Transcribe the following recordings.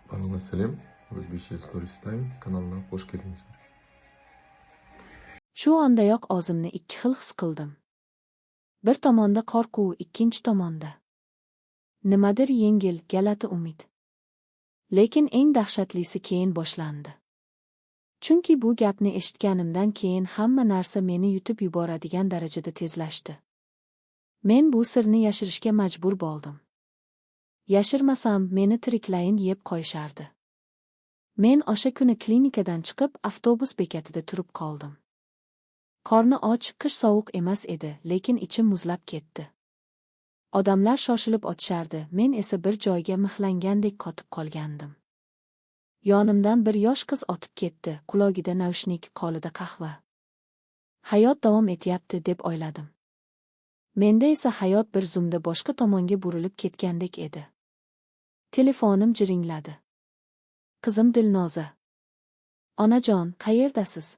Барлығына сәлем! Өзбекше Stories Time kanalına қош келдіңіздер. Shu ondayoq o'zimni ikki xil his qildim. Bir tomonda qo'rquv, ikkinchi tomonda nimadir yengil, g'alati umid. Lekin eng dahshatlisi keyin boshlandi. Chunki bu gapni eshitganimdan keyin hamma narsa meni yutib yuboradigan darajada tezlashdi. Men bu sirni yashirishga majbur bo'ldim. Yashirmasam, meni tiriklayin yeb qo'yishardi. Men o'sha kuni klinikadan chiqib, avtobus bekatida turib qoldim. Qorni och, qish sovuq emas edi, lekin ichim muzlab ketdi. Odamlar shoshilib o'tishardi, men esa bir joyga mixlangandek qotib qolgandim. Yonimdan bir yosh qiz o'tib ketdi, qulog'ida naushnik, qo'lida qahva. Hayot davom etyapti, deb o'yladim. Menda esa hayot bir zumda boshqa tomonga burilib ketgandek edi. Telefonim jiringladi. Qizim Dilnoza. "Onajon, qayerdasiz?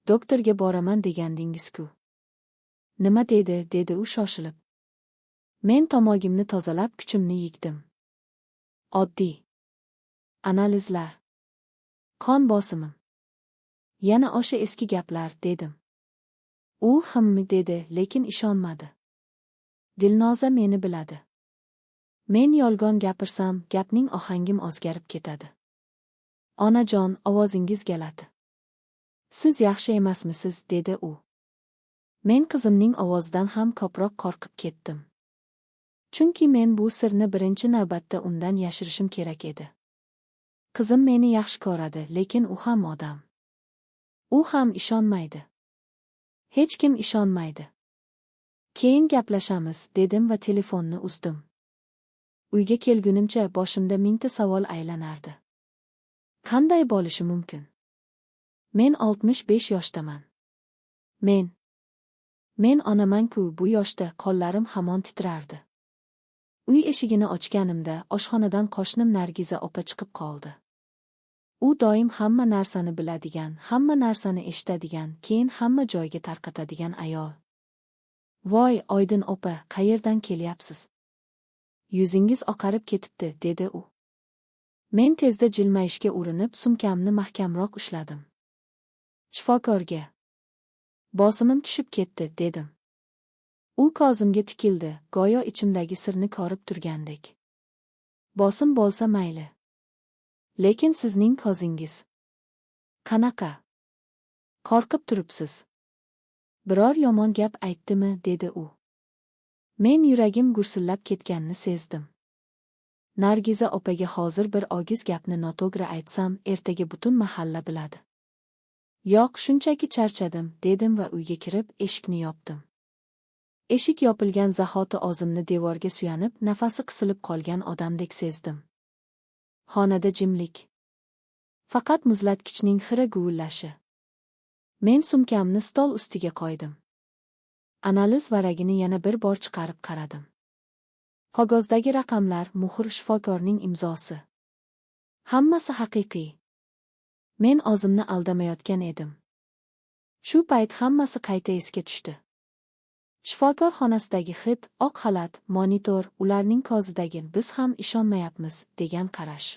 Doktorga boraman degandingiz-ku." "Nima dedi?" dedi u shoshilib. Men tomog'imni tozalab, kuchimni yig'dim. "Oddiy. Analizlar. Qon bosimim. Yana o'sha eski gaplar", dedim. U "Him" dedi, lekin ishonmadi. Dilnoza meni biladi. Men yolg'on gapirsam, gapning ohangim o'zgarib ketadi. "Onajon, ovozingiz g'alati. Siz yaxshi emasmisiz?" dedi u. Men qizimning ovozidan ham ko'proq qo'rqib ketdim. Chunki men bu sirni birinchi navbatda undan yashirishim kerak edi. Qizim meni yaxshi ko'radi, lekin u ham odam. U ham ishonmaydi. Hech kim ishonmaydi. "Keyin gaplashamiz", dedim va telefonni uzdim. Uyga kelgunimcha boshimda mingta savol aylanardi. Qanday bo'lishi mumkin? Men 65 yoshdaman. Men onaman-ku bu yoshda. Qo'llarim hamon titrardi. Uy eshigini ochganimda oshxonadan qo'shnim Nargiza opa chiqib qoldi. U doim hamma narsani biladigan, hamma narsani eshitadigan, keyin hamma joyga tarqatadigan ayol. "Voy, Oydin opa, qayerdan kelyapsiz? Yuzingiz oqarib ketibdi", dedi u. Men tezda jilmayishga urinib, sumkamni mahkamroq ushladim. "Shifokorga. Bosimim tushib ketdi", dedim. U ko'zimga tikildi, go'yo ichimdagi sirni ko'rib turgandek. "Bosim bo'lsa mayli. Lekin sizning ko'zingiz qanaqa? Qo'rqib turibsiz. Biror yomon gap aytdimi?" dedi u. Men yuragim gursillab ketganini sezdim. Nargiza opaga hozir bir og'iz gapni noto'g'ri aytsam, ertaga butun mahalla biladi. "Yo'q, shunchaki charchadim", dedim va uyga kirib, eshikni yopdim. Eshik yopilgan zahoti o'zimni devorga suyanib, nafasi qisilib qolgan odamdek sezdim. Xonada jimlik. Faqat muzlatgichning xira guvillashi. Men sumkamni stol ustiga qo'ydim. Analiz varagini yana bir bor chiqarib qaradim. Qog'ozdagi raqamlar, muhr, shifokorning imzosi. Hammasi haqiqiy. Men o'zimni aldamayotgan edim. Shu payt hammasi qayta esga tushdi. Shifokor xonasidagi hid, oq xalat, monitor, ularning ko'zidagi "biz ham ishonmayapmiz" degan qarash.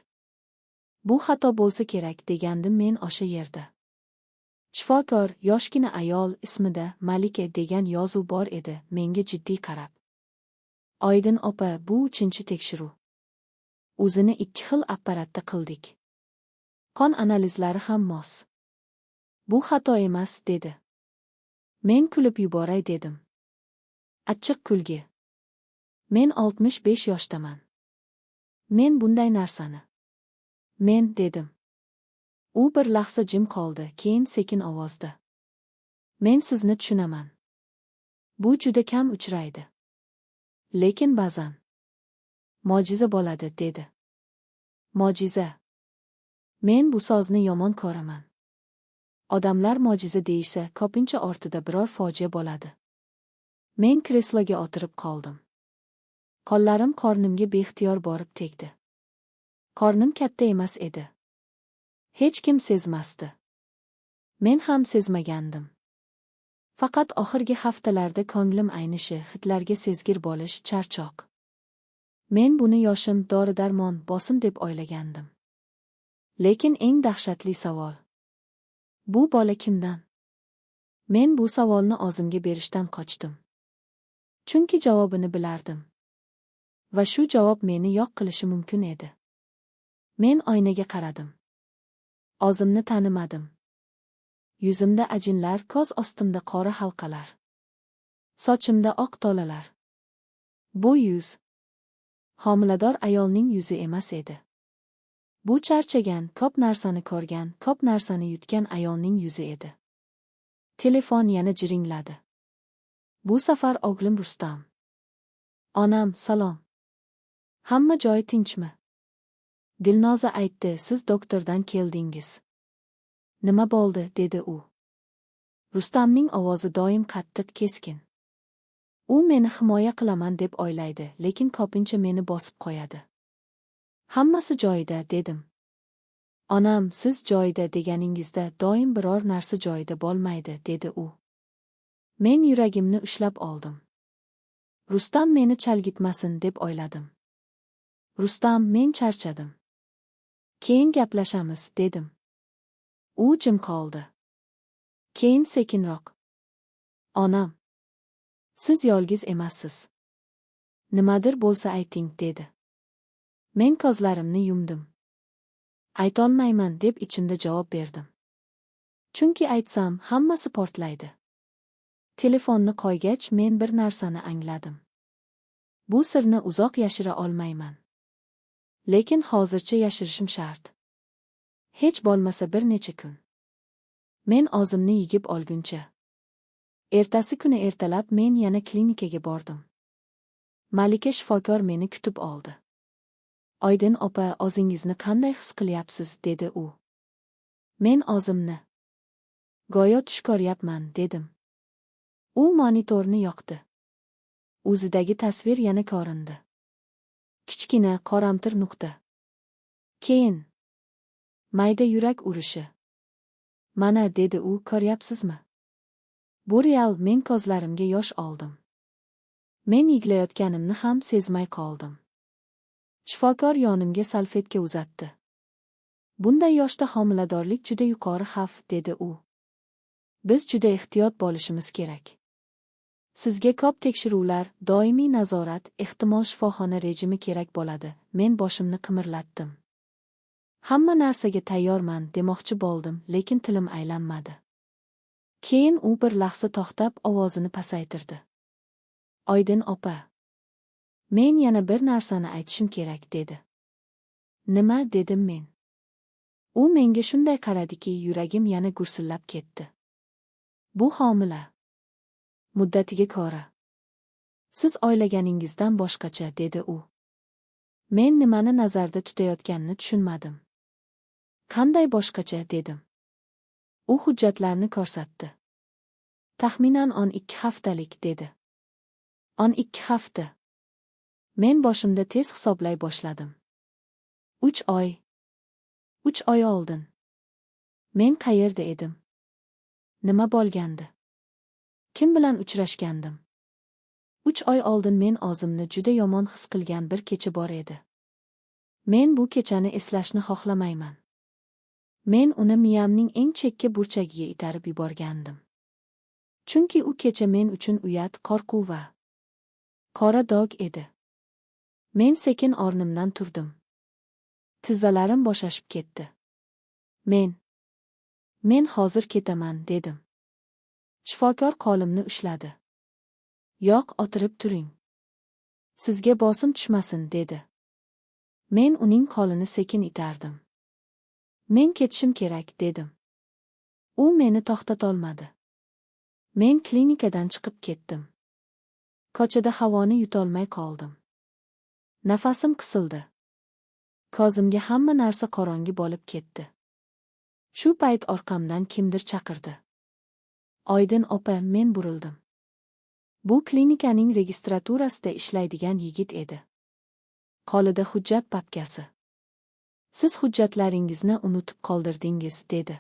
Bu xato bo'lsa kerak, degandim men o'sha yerda. Shifokor, yoshgina ayol, ismida Malika degan yozuv bor edi, menga jiddiy qarab: "Oydin opa, bu uchinchi tekshiruv. UZIni ikki xil apparatda qildik. Qon analizlari ham mos. Bu xato emas", dedi. Men kulib yuboray dedim. Achchiq kulgi. Men 65 yoshdaman. Men bunday narsani. Men, dedim. U bir lahza jim qoldi, keyin sekin ovozda: "Men sizni tushunaman. Bu juda kam uchraydi. Lekin ba'zan mo'jiza bo'ladi", dedi. Mo'jiza. Men bu so'zni yomon ko'raman. Odamlar mo'jiza deyishsa, ko'pincha ortida biror fojia bo'ladi. Men kresloga o'tirib qoldim. Qo'llarim qornimga beixtiyor borib tegdi. Qornim katta emas edi. Hech kim sezmasdi. Men ham sezmagandim. Faqat oxirgi haftalarda ko'nglim aynishi, hidlarga sezgir bo'lish, charchoq. Men buni yoshim, dori-darmon, bosim deb o'ylagandim. Lekin eng dahshatli savol: bu bola kimdan? Men bu savolni o'zimga berishdan qochdim. Chunki javobini bilardim. Va shu javob meni yo'q qilishi mumkin edi. Men oynaga qaradim. O'zimni tanimadim. Yuzimda ajinlar, ko'z ostimda qora halqalar. Sochimda oq tolalar. Bu yuz homilador ayolning yuzi emas edi. Bu charchagan, ko'p narsani ko'rgan, ko'p narsani yutgan ayolning yuzi edi. Telefon yana jiringladi. Bu safar o'g'lim Rustam. "Onam, salom. Hamma joyi tinchmi? Dilnoza aytdi, siz doktordan keldingiz. Nima bo'ldi?" dedi u. Rustamning ovozi doim qattiq, keskin. U meni himoya qilaman deb o'ylaydi, lekin ko'pincha meni bosib qo'yadi. "Hammasi joyida", dedim. "Onam, siz joyida deganingizda doim biror narsa joyida bo'lmaydi", dedi u. Men yuragimni ushlab oldim. Rustam meni chalgitmasin deb o'yladim. "Rustam, men charchadim. Keyin gaplashamiz", dedim. U jim qoldi. Keyin sekinroq: "Onam, siz yolg'iz emassiz. Nimadir bo'lsa ayting", dedi. Men ko'zlarimni yumdim. Aytolmayman deb ichimda javob berdim. Chunki aytsam, hammasi portlaydi. Telefonni qo'ygach, men bir narsani angladim. Bu sirni uzoq yashira olmayman. Lekin hozircha yashirishim shart. Hech bo'lmasa bir necha kun. Men o'zimni yig'ib olguncha. Ertasi kuni ertalab men yana klinikaga bordim. Malika shifokor meni kutib oldi. "Oydin opa, o'zingizni qanday his qilyapsiz?" dedi u. Men o'zimni go'yo tush ko'ryapman, dedim. U monitorni yoqdi. Ustidagi tasvir yana ko'rindi. Kichkina qoramtir nuqta. Keyin mayda yurak urishi. "Mana", dedi u, "ko'ryapsizmi? Bu real." Men ko'zlarimga yosh oldim. Men yig'layotganimni ham sezmay qoldim. Shifokor yonimga salfetka uzatdi. "Bunday yoshda homiladorlik juda yuqori xavf", dedi u. "Biz juda ehtiyot bo'lishimiz kerak. Sizga ko'p tekshiruvlar, doimiy nazorat, ehtimol shifoxona rejimi kerak bo'ladi." Men boshimni qimirlatdim. Hamma narsaga tayyorman demoqchi bo'ldim, lekin tilim aylanmadi. Keyin u bir lahza to'xtab, ovozini pasaytirdi. "Oydin opa, men yana bir narsani aytishim kerak", dedi. "Nima?" dedim men. U menga shunday qaradiki, yuragim yana gursillab ketdi. "Bu homila muddatiga ko'ra siz o'ylaganingizdan boshqacha", dedi u. Men nimani nazarda tutayotganini tushunmadim. "Qanday boshqacha?" dedim. U hujjatlarni ko'rsatdi. "Taxminan 12 haftalik", dedi. 12 hafta. Men boshimda tez hisoblay boshladim. 3 oy. 3 oy oldin men qayerda edim? Nima bo'lgandi? Kim bilan uchrashgandim? 3 oy oldin men o'zimni juda yomon his qilgan bir kecha bor edi. Men bu kechani eslashni xohlamayman. Men uni miyamning eng chekka burchagiga itarib yuborgandim. Chunki u kecha men uchun uyat, qo'rquv va qora dog' edi. Men sekin o'rnimdan turdim. Tizzalarim bo'shashib ketdi. Men hozir ketaman", dedim. Shifokor qo'limni ushladi. "Yo'q, o'tirib turing. Sizga bosim tushmasin", dedi. Men uning qo'lini sekin itardim. "Men ketishim kerak", dedim. U meni to'xtatolmadi. Men klinikadan chiqib ketdim. Ko'chada havoni yutolmay qoldim. Nafasim qisildi. Ko'zimga hamma narsa qorong'i bo'lib ketdi. Shu payt orqamdan kimdir chaqirdi. "Oydin opa", men burildim. Bu klinikaning registraturasida ishlaydigan yigit edi. Qo'lida hujjat papkasi. "Siz hujjatlaringizni unutib qoldirdingiz", dedi.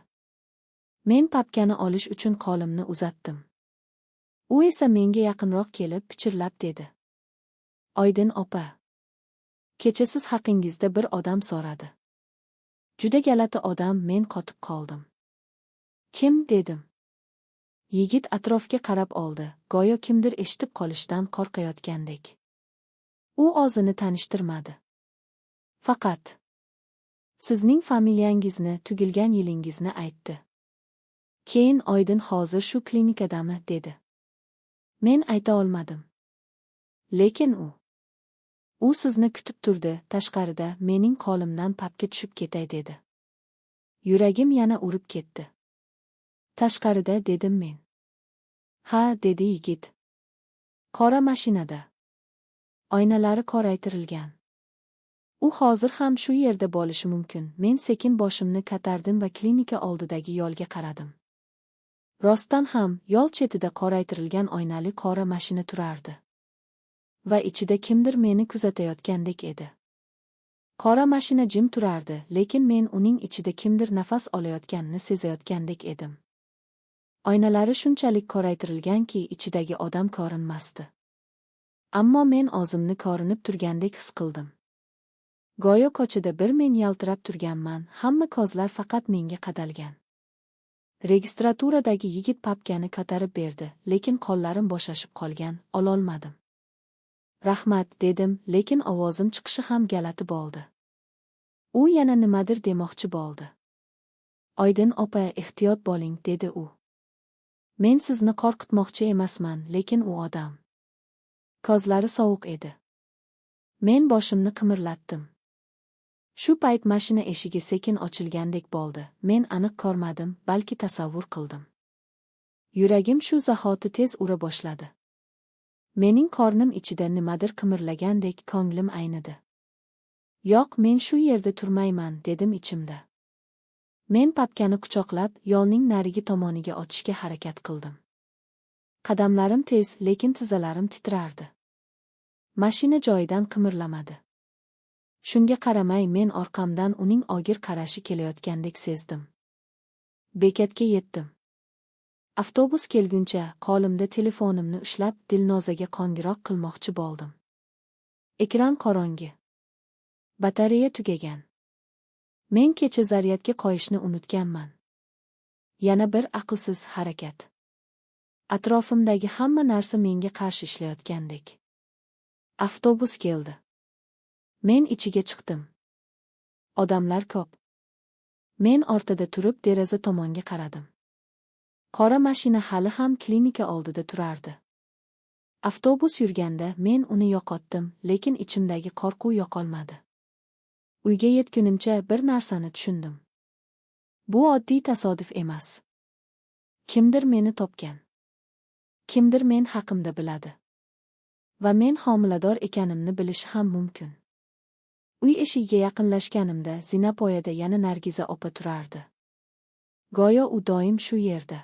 Men papkani olish uchun qo'limni uzatdim. U esa menga yaqinroq kelib, pichirlab dedi: "Oydin opa." Kecha siz haqingizda bir odam so'radi. Juda g'alati odam, men qotib qoldim. Kim, dedim. Yigit atrofga qarab oldi, go'yo kimdir eshitib qolishidan qo'rqayotgandek. U o'zini tanishtirmadi. Faqat sizning familiyangizni, tug'ilgan yilingizni aytdi. Keyin Oydin hozir shu klinikadami, dedi. Men ayta olmadim. Lekin u sizni kutib turdi, tashqarida, mening qo'limdan papka tushib ketay dedi. Yuragim yana urib ketdi. Tashqarida, dedim men. Ha, dedi yigit. Qora mashinada. Oynalari qoraytirilgan. U hozir ham shu yerda bo'lishi mumkin. Men sekin boshimni ko'tardim va klinika oldidagi yo'lga qaradim. Rostdan ham yo'l chetida qoraytirilgan oynali qora mashina turardi. Va ichida kimdir meni kuzatayotgandek edi. Qora mashina jim turardi, lekin men uning ichida kimdir nafas olayotganini sezayotgandek edim. Oynalari shunchalik qoraytirilganki, ichidagi odam ko'rinmasdi. Ammo men o'zimni ko'rinib turgandek his qildim. Go'yo ko'chada bir men yaltirab turganman, hamma ko'zlar faqat menga qadalgan. Registraturadagi yigit papkani ko'tarib berdi, lekin qo'llarim bo'shashib qolgan, ololmadim. Rahmat, dedim, lekin ovozim chiqishi ham g'alati bo'ldi. U yana nimadir demoqchi bo'ldi. Oydin opa, ehtiyot bo'ling, dedi u. Men sizni qo'rqitmoqchi emasman, lekin u odam. Ko'zlari sovuq edi. Men boshimni qimirlatdim. Shu payt mashina eshigi sekin ochilgandek bo'ldi. Men aniq ko'rmadim, balki tasavvur qildim. Yuragim shu zahoti tez ura boshladi. Mening qornim ichida nimadir qimirlagandek ko'nglim aynidi. Yo'q, men shu yerda turmayman, dedim ichimda. Men papkani quchoqlab, yo'lning narigi tomoniga o'tishga harakat qildim. Qadamlarim tez, lekin tizzalarim titrardi. Mashina joyidan qimirlamadi. Shunga qaramay men orqamdan uning og'ir qarashi kelayotgandek sezdim. Bekatga yetdim. Avtobus kelguncha qo'limda telefonimni ushlab Dilnozaga qo'ng'iroq qilmoqchi bo'ldim. Ekran qorong'i. Batareya tugagan. Men kecha zaryadga qo'yishni unutganman. Yana bir aqlsiz harakat. Atrofimdagi hamma narsa menga qarshi ishlayotgandek. Avtobus keldi. Men ichiga chiqdim. Odamlar ko'p. Men ortada turib deraza tomonga qaradim. Qora mashina hali ham klinika oldida turardi. Avtobus yurganda men uni yo'qotdim, lekin ichimdagi qo'rquv yo'qolmadi. Uyga yetgunimcha bir narsani tushundim. Bu oddiy tasodif emas. Kimdir meni topgan. Kimdir men haqimda biladi. Va men homilador ekanimni bilishi ham mumkin. Uy eshigiga yaqinlashganimda zinapoyada yana Nargiza opa turardi. Go'yo u doim shu yerda.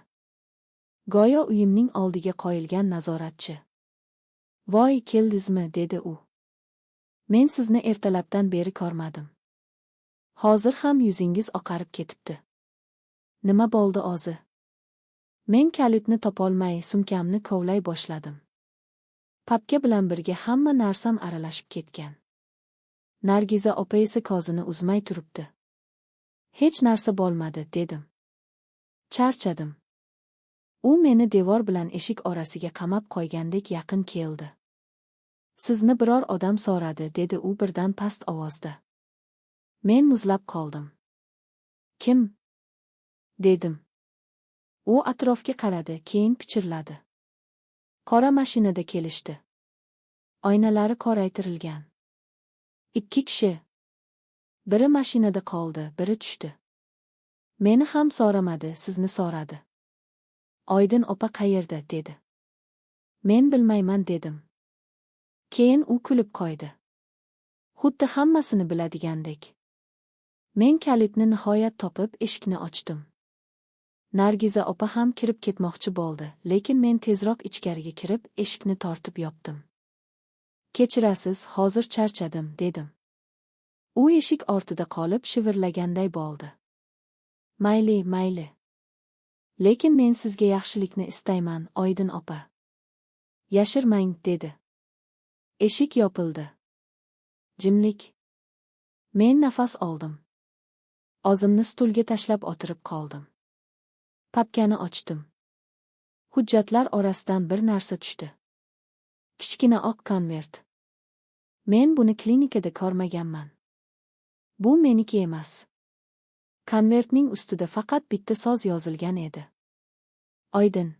Go'yo uyimning oldiga qo'yilgan nazoratchi. Voy, keldizmi, dedi u. Men sizni ertalabdan beri ko'rmadim. Hozir ham yuzingiz oqarib ketibdi. Nima bo'ldi o'zi? Men kalitni topolmay sumkamni kovlay boshladim. Papka bilan birga hamma narsam aralashib ketgan. Nargiza opa esa ko'zini uzmay turibdi. Hech narsa bo'lmadi, dedim. Charchadim. U meni devor bilan eshik orasiga qamab qo'ygandek yaqin keldi. Sizni biror odam so'radi, dedi u birdan past ovozda. Men muzlab qoldim. Kim? Dedim. U atrofga qaradi, keyin pichirladi. Qora mashinada kelishdi. Oynalari qoraytirilgan. 2 kishi. Biri mashinada qoldi, biri tushdi. Meni ham so'ramadi, sizni so'radi. Oydin opa qayerda, dedi. Men bilmayman, dedim. Keyin u kulib qo'ydi. Xuddi hammasini biladigandek. Men kalitni nihoyat topib, eshikni ochdim. Nargiza opa ham kirib ketmoqchi bo'ldi, lekin men tezroq ichkariga kirib, eshikni tortib yopdim. Kechirasiz, hozir charchadim, dedim. U eshik ortida qolib shivirlaganday bo'ldi. Mayli, mayli. Lekin men sizga yaxshilikni istayman, Oydin opa. Yashirmang, dedi. Eshik yopildi. Jimlik. Men nafas oldim. O'zimni stulga tashlab o'tirib qoldim. Papkani ochdim. Hujjatlar orasidan bir narsa tushdi. Kichkina oq konvert. Men buni klinikada ko'rmaganman. Bu meniki emas. Konvertning ustida faqat bitta so'z yozilgan edi. Oydin.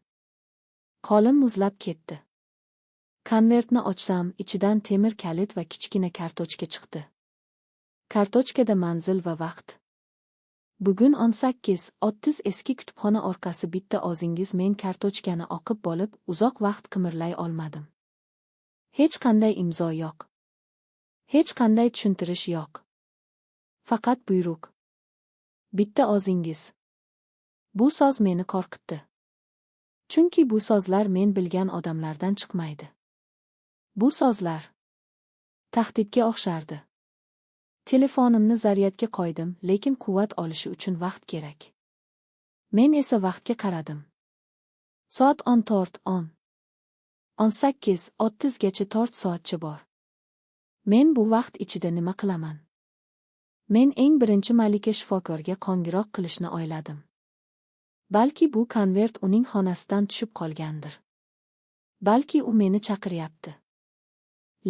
Qo'lim muzlab ketdi. Konvertni ochsam, ichidan temir kalit va kichkina kartochka chiqdi. Kartochkada manzil va vaqt. Bugun 18:30, eski kutubxona orqasi, bitta o'zingiz. Men kartochkani o'qib bo'lib, uzoq vaqt qimirlay olmadim. Hech qanday imzo yo'q. Hech qanday tushuntirish yo'q. Faqat buyruq. Bitta o'zingiz. Bu so'z meni qo'rqitdi. Chunki bu so'zlar men bilgan odamlardan chiqmaydi. Bu so'zlar tahdidga o'xshardi. Telefonimni zaryadga qo'ydim, lekin quvvat olishi uchun vaqt kerak. Men esa vaqtga qaradim. Soat 14:10. 18:30 gacha 4 soatcha bor. Men bu vaqt ichida nima qilaman? Men eng birinchi Malika shifokorga qo'ng'iroq qilishni o'yladim. Balki bu konvert uning xonasidan tushib qolgandir. Balki u meni chaqiryapti.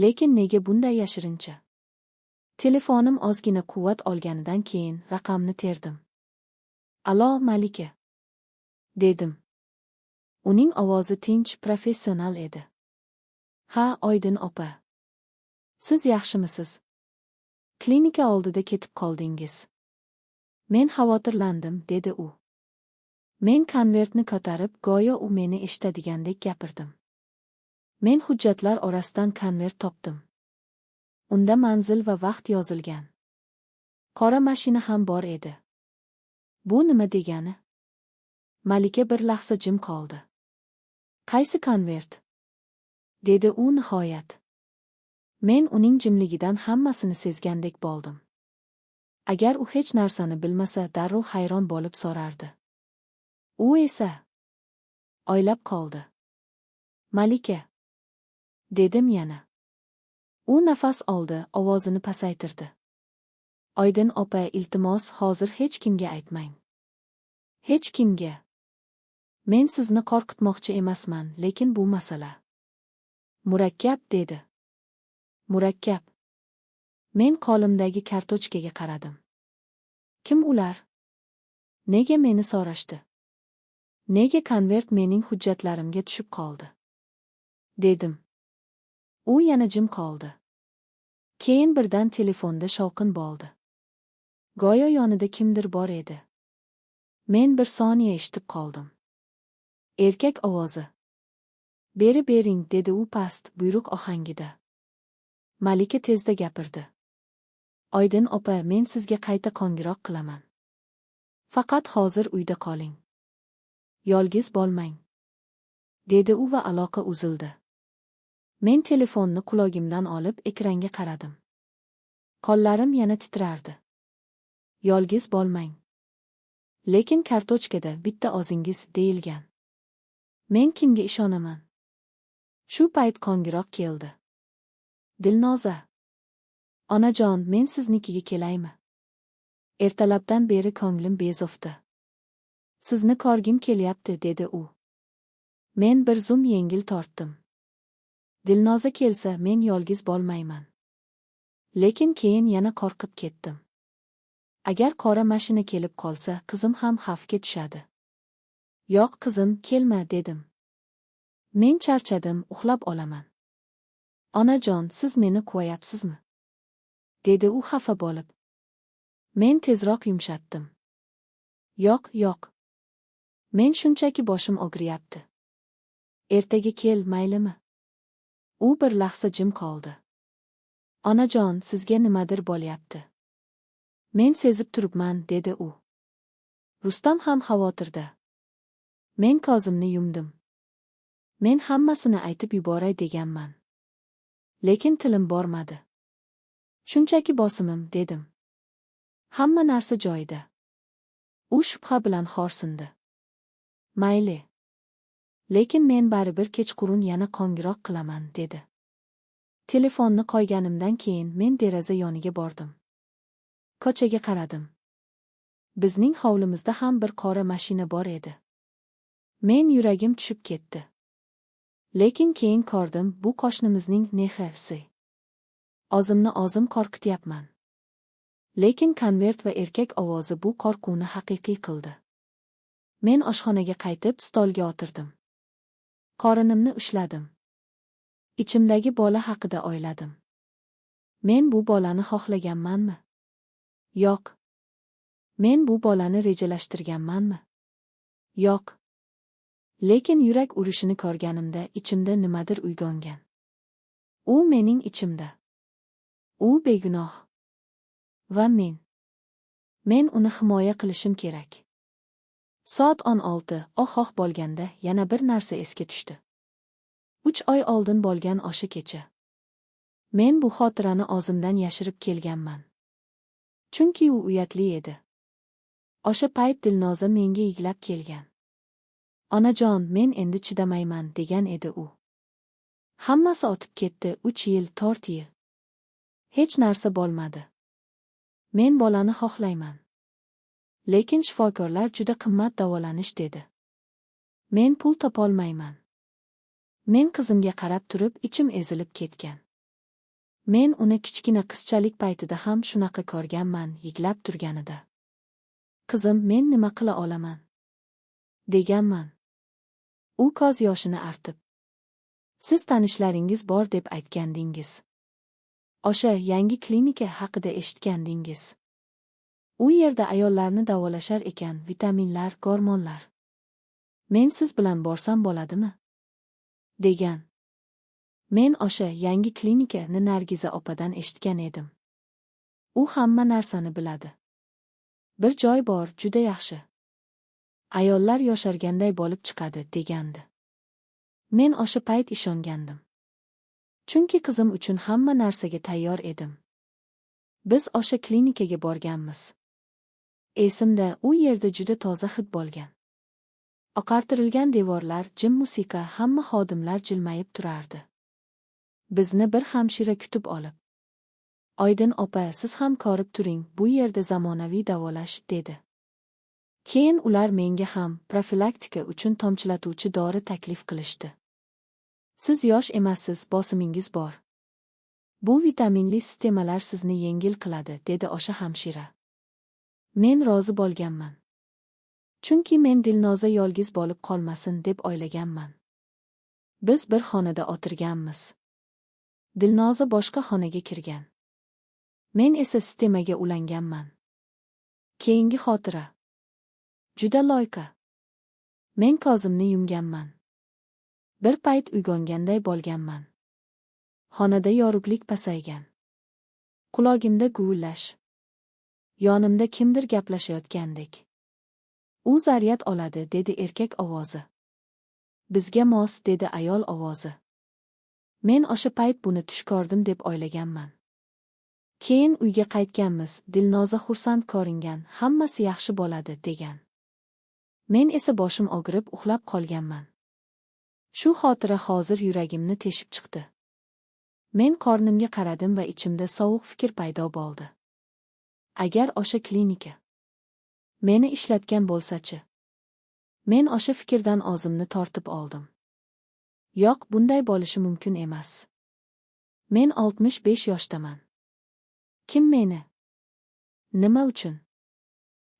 Lekin nega bunday yashirincha? Telefonim ozgina quvvat olganidan keyin raqamni terdim. "Alo, Malika", dedim. Uning ovozi tinch, professional edi. "Ha, Oydin opa. Siz yaxshimisiz? Klinika oldida ketib qoldingiz. Men xavotirlandim", dedi u. Men konvertni ko'tarib, go'yo u meni eshitadigandek gapirdim. Men hujjatlar orasidan konvert topdim. Unda manzil va vaqt yozilgan. Qora mashina ham bor edi. Bu nima degani? Malika bir lahza jim qoldi. "Qaysi konvert?" dedi u nihoyat. Men uning jimligidan hammasini sezgandek bo'ldim. Agar u hech narsani bilmasa, darrov hayron bo'lib so'rardi. U esa o'ylab qoldi. "Malika", dedim yana. U nafas oldi, ovozini pasaytirdi. "Oydin opa, iltimos, hozir hech kimga aytmang. Hech kimga. Men sizni qo'rqitmoqchi emasman, lekin bu masala murakkab", dedi. Murakkab. Men qo'limdagi kartochkaga qaradim. Kim ular? Nega meni so'rashdi? Nega konvert mening hujjatlarimga tushib qoldi? Dedim. U yana jim qoldi. Keyin birdan telefonda shovqin bo'ldi. Go'yo yonida kimdir bor edi. Men bir soniya eshitib qoldim. Erkak ovozi. "Beri bering", dedi u past, buyruq ohangida. Malika tezda gapirdi. "Oydin opa, men sizga qayta qo'ng'iroq qilaman. Faqat hozir uyda qoling. Yolg'iz bo'lmang", dedi u va aloqa uzildi. Men telefonni qulog'imdan olib, ekranga qaradim. Qo'llarim yana titrardi. Yolg'iz bo'lmang. Lekin kartochkada bitta o'zingiz deyilgan. Men kimga ishonaman? Shu payt qo'ng'iroq keldi. Dilnoza. "Onajon, men siznikiga kelaymi? Ertalabdan beri ko'nglim bezovta. Sizni ko'rgim kelyapti", dedi u. Men bir zum yengil tortdim. Dilnoza kelsa, men yolg'iz bo'lmayman. Lekin keyin yana qo'rqib ketdim. Agar qora mashina kelib qolsa, qizim ham xavfga tushadi. "Yo'q, qizim, kelma", dedim. "Men charchadim, uxlab olaman." "Onajon, siz meni quvayapsizmi?" dedi u xafa bo'lib. Men tezroq yumshatdim. "Yo'q, yo'q. Men shunchaki boshim og'riyapti. Ertaga kel, maylimi?" U bir lahza jim qoldi. "Onajon, sizga nimadir bo'lyapti. Men sezib turibman", dedi u. "Rustam ham xavotirda." Men ko'zimni yumdim. Men hammasini aytib yuboray deganman. Lekin tilim bormadi. "Shunchaki bosimim", dedim. "Hamma narsa joyida." U shubha bilan xo'rsindi. "Mayli. Lekin men baribir kechqurun yana qo'ng'iroq qilaman", dedi. Telefonni qo'yganimdan keyin men deraza yoniga bordim. Ko'chaga qaradim. Bizning hovlimizda ham bir qora mashina bor edi. Men yuragim tushib ketdi. Lekin keyin ko'rdim, bu qo'shnimizning Nexa'si. O'zimni o'zim qo'rqityapman. Lekin konvert va erkak ovozi bu qo'rquvni haqiqiy qildi. Men oshxonaga qaytib stolga o'tirdim. Qorinimni ushladim. Ichimdagi bola haqida o'yladim. Men bu bolani xohlaganmanmi? Yo'q. Men bu bolani rejalashtirganmanmi? Yo'q. Lekin yurak urishini ko'rganimda ichimda nimadir uyg'ongan. U mening ichimda. U begunoh. Va men. Men uni himoya qilishim kerak. Soat 16:00 bo'lganda yana bir narsa esga tushdi. 3 oy oldin bo'lgan o'sha kecha. Men bu xotirani o'zimdan yashirib kelganman. Chunki u uyatli edi. O'sha payt Dilnoza menga yig'lab kelgan. Onajon, men endi chidamayman, degan edi u. Hammasi o'tib ketdi, 3 yil, 4 yil. Hech narsa bo'lmadi. Men bolani xohlayman. Lekin shifokorlar juda qimmat davolanish dedi. Men pul topolmayman. Men qizimga qarab turib ichim ezilib ketgan. Men uni kichkina qizchalik paytida ham shunaqa ko'rganman, yig'lab turganida. Qizim, men nima qila olaman? Deganman. U ko'z yoshini artib. Siz tanishlaringiz bor deb aytgandingiz. O'sha yangi klinika haqida eshitgandingiz. U yerda ayollarni davolashar ekan, vitaminlar, gormonlar. Men siz bilan borsam bo'ladimi? Degan. Men o'sha yangi klinikani Nargiza opadan eshitgan edim. U hamma narsani biladi. Bir joy bor, juda yaxshi. Ayollar yosharganday bo'lib chiqadi, degandi. Men o'sha payt ishongandim. Chunki qizim uchun hamma narsaga tayyor edim. Biz o'sha klinikaga borganmiz. Esimda, u yerda juda toza hid bo'lgan. Oqartirilgan devorlar, jim musiqa, hamma xodimlar jilmayib turardi. Bizni bir hamshira kutib olib, Oydin opa, siz ham ko'rib turing, bu yerda zamonaviy davolash, dedi. Keyin ular menga ham profilaktika uchun tomchilatuvchi dori taklif qilishdi. Siz yosh emassiz, bosimingiz bor. Bu vitaminli sistemalar sizni yengil qiladi, dedi o'sha hamshira. Men rozi bo'lganman. Chunki men Dilnoza yolg'iz bo'lib qolmasin deb o'ylaganman. Biz bir xonada o'tirganmiz. Dilnoza boshqa xonaga kirgan. Men esa sistemaga ulanganman. Keyingi xotira. Juda loyqa. Men ko'zimni yumganman. Bir payt uyg'onganday bo'lganman. Xonada yorug'lik pasaygan. Qulog'imda guvillash. Yonimda kimdir gaplashayotgandek. U zaryad oladi, dedi erkak ovozi. Bizga mos, dedi ayol ovozi. Men o'sha payt buni tush ko'rdim deb o'ylaganman. Keyin uyga qaytganmiz, Dilnoza xursand ko'ringan, hammasi yaxshi bo'ladi, degan. Men esa boshim og'rib uxlab qolganman. Shu xotira hozir yuragimni teshib chiqdi. Men qornimga qaradim va ichimda sovuq fikr paydo bo'ldi. Agar o'sha klinika meni ishlatgan bo'lsa-chi? Men o'sha fikrdan o'zimni tortib oldim. Yo'q, bunday bo'lishi mumkin emas. Men 65 yoshdaman. Kim meni? Nima uchun?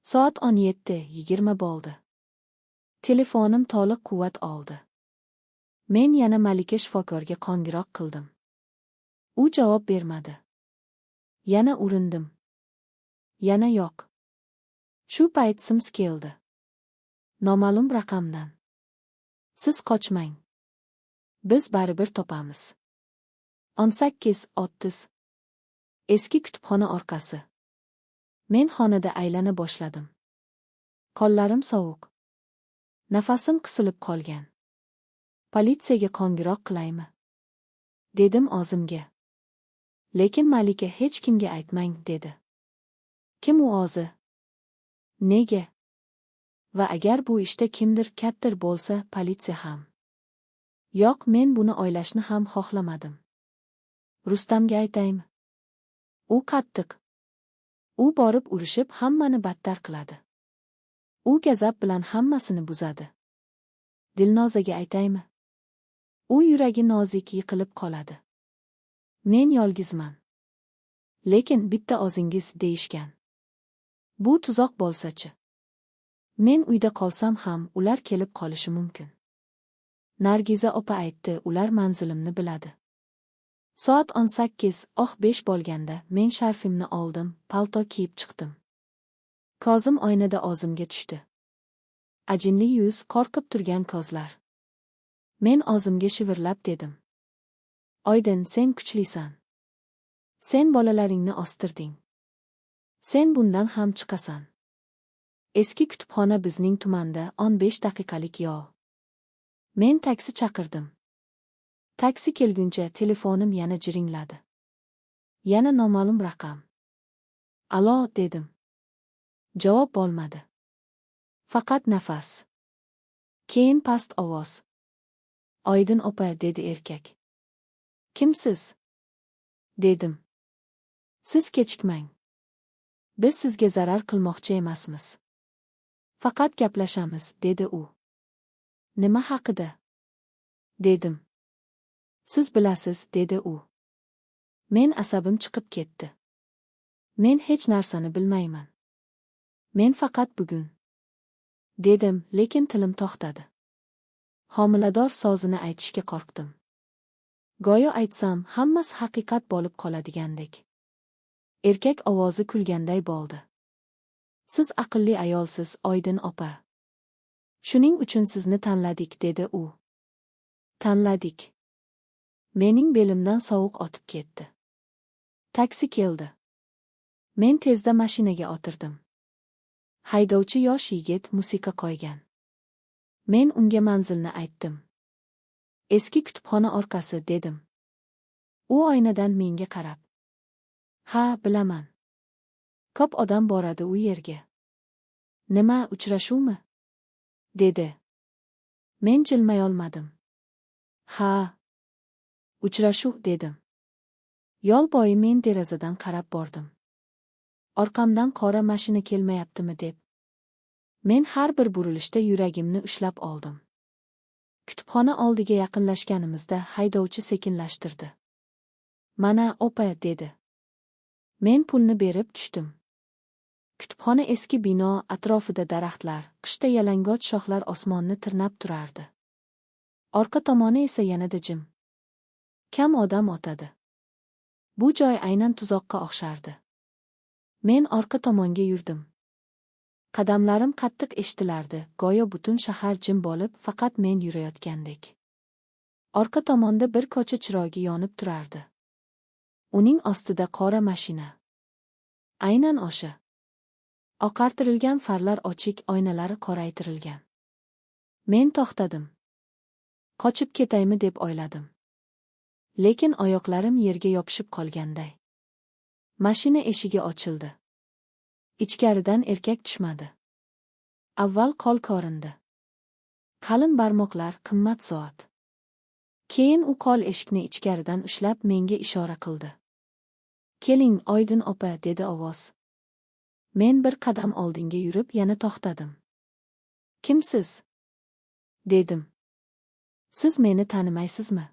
Soat 17:20 bo'ldi. Telefonim to'liq quvvat oldi. Men yana Malika shifokorga qo'ng'iroq qildim. U javob bermadi. Yana urindim. Yana yo'q. Shu payt SMS keldi. Noma'lum raqamdan. Siz qochmang. Biz baribir topamiz. 18:30. Eski kutubxona orqasi. Men xonada aylana boshladim. Qo'llarim sovuq. Nafasim qisilib qolgan. Politsiyaga qo'ng'iroq qilaymi? Dedim o'zimga. Lekin Malika hech kimga aytmang, dedi. Kim u o'zi? Nega? Va agar bu ishda kimdir kattar bo'lsa, politsiya ham. Yo'q, men buni o'ylashni ham xohlamadim. Rustamga aytaymi? U qattiq. U borib urishib hammani battar qiladi. U g'azab bilan hammasini buzadi. Dilnozaga aytaymi? U yuragi nozik yiqilib qoladi. Men yolg'izman. Lekin bitta o'zingiz deyishgan. Bu tuzoq bo'lsa-chi? Men uyda qolsam ham ular kelib qolishi mumkin. Nargiza opa aytdi, ular manzilimni biladi. Soat 18:05 bo'lganda men sharfimni oldim, palto kiyib chiqdim. Ko'zim oynada o'zimga tushdi. Ajinli yuz, qo'rqib turgan ko'zlar. Men o'zimga shivirlab dedim. Oydin, sen kuchlisan. Sen bolalaringni o'stirding. Sen bundan ham chiqasan. Eski kutubxona bizning tumanda 15 daqiqalik yo'l. Men taksi chaqirdim. Taksi kelguncha telefonim yana jiringladi. Yana noma'lum raqam. Alo, dedim. Javob bo'lmadi. Faqat nafas. Keyin past ovoz. Oydin opa, dedi erkak. Kimsiz? Dedim. Siz kechikmang. Biz sizga zarar qilmoqchi emasmiz. Faqat gaplashamiz, dedi u. Nima haqida? Dedim. Siz bilasiz, dedi u. Men asabim chiqib ketdi. Men hech narsani bilmayman. Men faqat bugun. Dedim, lekin tilim to'xtadi. Homilador so'zini aytishga qo'rqdim. Go'yo aytsam, hammasi haqiqat bo'lib qoladigandek. Erkak ovozi kulganday bo'ldi. Siz aqlli ayolsiz, Oydin opa. Shuning uchun sizni tanladik, dedi u. Tanladik. Mening belimdan sovuq o'tib ketdi. Taksi keldi. Men tezda mashinaga o'tirdim. Haydovchi yosh yigit musiqa qo'ygan. Men unga manzilni aytdim. Eski kutubxona orqasi, dedim. U oynadan menga qarab. Ha, bilaman. Ko'p odam boradi u yerga. Nima, uchrashuvmi? Dedi. Men jilmayolmadim. Ha. Uchrashuv, dedim. Yo'l bo'yi men derazadan qarab bordim. Orqamdan qora mashina kelmayaptimi deb. Men har bir burilishda yuragimni ushlab oldim. Kutubxona oldiga yaqinlashganimizda haydovchi sekinlashtirdi. Mana, opa, dedi. Men pulni berib tushdim. Kutubxona eski bino, atrofida daraxtlar, qishda yalang'och shoxlar osmonni tirnab turardi. Orqa tomoni esa yanada jim. Kam odam o'tadi. Bu joy aynan tuzoqqa o'xshardi. Men orqa tomonga yurdim. Qadamlarim qattiq eshitilardi, go'yo butun shahar jim bo'lib, faqat men yurayotgandek. Orqa tomonda bir ko'cha chirogi yonib turardi. Uning ostida qora mashina. Aynan o'sha. Oqartirilgan farlar ochiq, oynalari qoraytirilgan. Men to'xtadim. Qochib ketaymi deb o'yladim. Lekin oyoqlarim yerga yopishib qolganday. Mashina eshigi ochildi. Ichkaridan erkak tushmadi. Avval qo'l ko'rindi. Qalin barmoqlar, qimmat soat. Keyin u qo'l eshikni ichkaridan ushlab menga ishora qildi. Keling, Oydin opa, dedi ovoz. Men bir qadam oldinga yurib yana to'xtadim. Kimsiz? Dedim. Siz meni tanimaysizmi?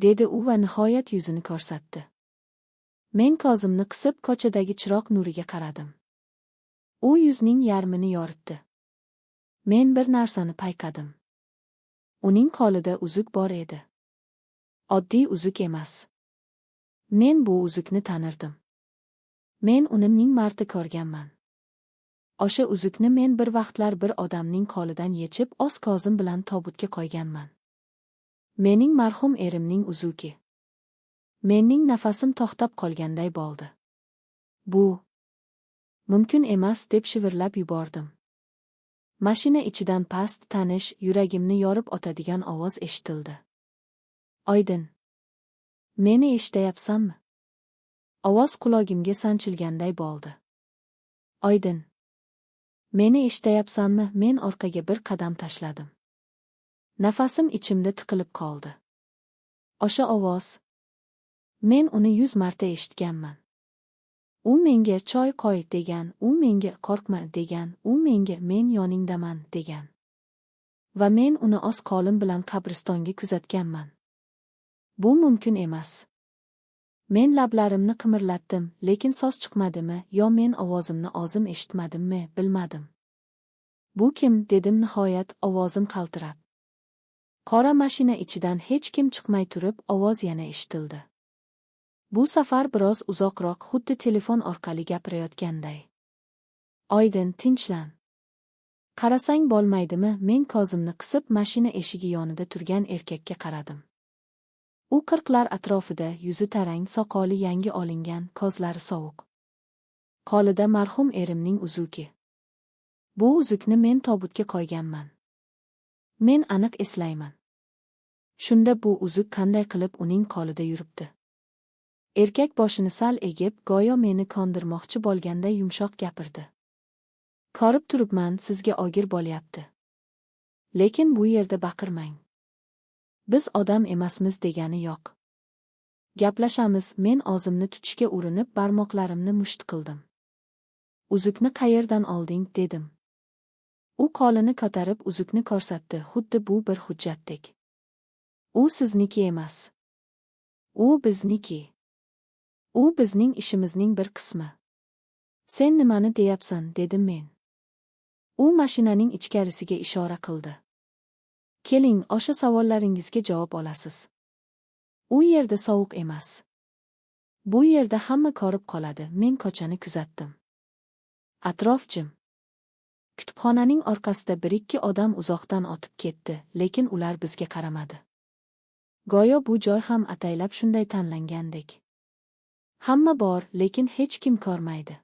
Dedi u va nihoyat yuzini ko'rsatdi. Men ko'zimni qisib ko'chadagi chiroq nuriga qaradim. U yuzning yarmini yoritdi. Men bir narsani payqadim. Uning qo'lida uzuk bor edi. Oddiy uzuk emas. Men bu uzukni tanirdim. Men uni ming marta ko'rganman. O'sha uzukni men bir vaqtlar bir odamning qo'lidan yechib, o'z ko'zim bilan tobutga qo'yganman. Mening marhum erimning uzugi. Mening nafasim to'xtab qolganday bo'ldi. Bu mumkin emas, deb shivirlab yubordim. Mashina ichidan past, tanish, yuragimni yorib o'tadigan ovoz eshitildi. Oydin. Meni eshitayapsanmi? Ovoz qulog'imga sanchilganday bo'ldi. Oydin. Meni eshitayapsanmi? Men orqaga bir qadam tashladim. Nafasim ichimda tiqilib qoldi. O'sha ovoz. Men uni 100 marta eshitganman. U menga choy qo'y degan, u menga qo'rqma degan, u menga men yoningdaman degan. Va men uni o'z qo'lim bilan qabristonga kuzatganman. Bu mumkin emas. Men lablarimni qimirlatdim, lekin so'z chiqmadimi, yo men ovozimni o'zim eshitmadimmi, bilmadim. Bu kim, dedim nihoyat, ovozim qaltirab. Qora mashina ichidan hech kim chiqmay turib, ovoz yana eshitildi. Bu safar biroz uzoqroq, xuddi telefon orqali gapirayotganday. Oydin, tinchlan. Qarasang bo'lmaydimi, men ko'zimni qisib mashina eshigi yonida turgan erkakka qaradim. U 40lar atrofida, yuzi tarang, soqoli yangi olingan, ko'zlari sovuq. Qo'lida marhum erimning uzugi. Bu uzukni men tobutga qo'yganman. Men aniq eslayman. Shunda bu uzuk qanday qilib uning qo'lida yuribdi? Erkak boshini sal egib, go'yo meni kondirmoqchi bo'lganday yumshoq gapirdi. Ko'rib turibman, sizga og'ir bo'lyapti. Lekin bu yerda baqirmang. Biz odam emasmiz degani yo'q. Gaplashamiz, men o'zimni tutishga urinib barmoqlarimni musht qildim. Uzukni qayerdan olding, dedim. U qo'lini ko'tarib uzukni ko'rsatdi, xuddi bu bir hujjatdek. U sizniki emas. U bizniki. U bizning ishimizning bir qismi. Sen nimani deyapsan, dedim men. U mashinaning ichkarisiga ishora qildi. Keling, o'sha savollaringizga javob olasiz. U yerda sovuq emas. Bu yerda hamma ko'rib qoladi, men ko'chani kuzatdim. Atrof jim. Kutubxonaning orqasida bir-ikki odam uzoqdan o'tib ketdi, lekin ular bizga qaramadi. Go'yo bu joy ham ataylab shunday tanlangandek. Hamma bor, lekin hech kim ko'rmaydi.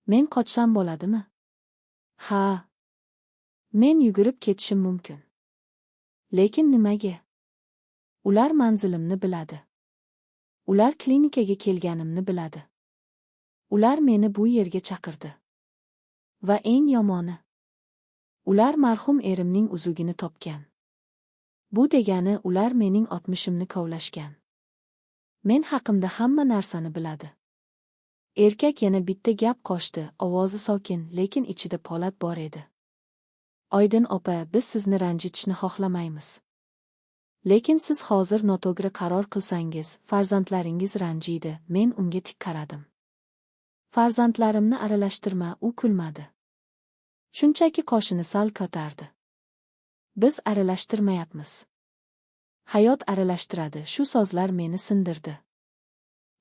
Men qochsam bo'ladimi? Ha. Men yugurib ketishim mumkin. Lekin nimaga? Ular manzilimni biladi. Ular klinikaga kelganimni biladi. Ular meni bu yerga chaqirdi. Va eng yomoni, ular marhum erimning uzugini topgan. Bu degani ular mening o'tmishimni kovlashgan. Men haqimda hamma narsani biladi. Erkak yana bitta gap qo'shdi, ovozi sokin, lekin ichida po'lat bor edi. Oydin opa, biz sizni ranjitishni xohlamaymiz. Lekin siz hozir noto'g'ri qaror qilsangiz, farzandlaringiz ranjiydi. Men unga tik qaradim. Farzandlarimni aralashtirma, u kulmadi. Shunchaki qoshini sal ko'tardi. Biz aralashtirmayapmiz. Hayot aralashtiradi, shu so'zlar meni sindirdi.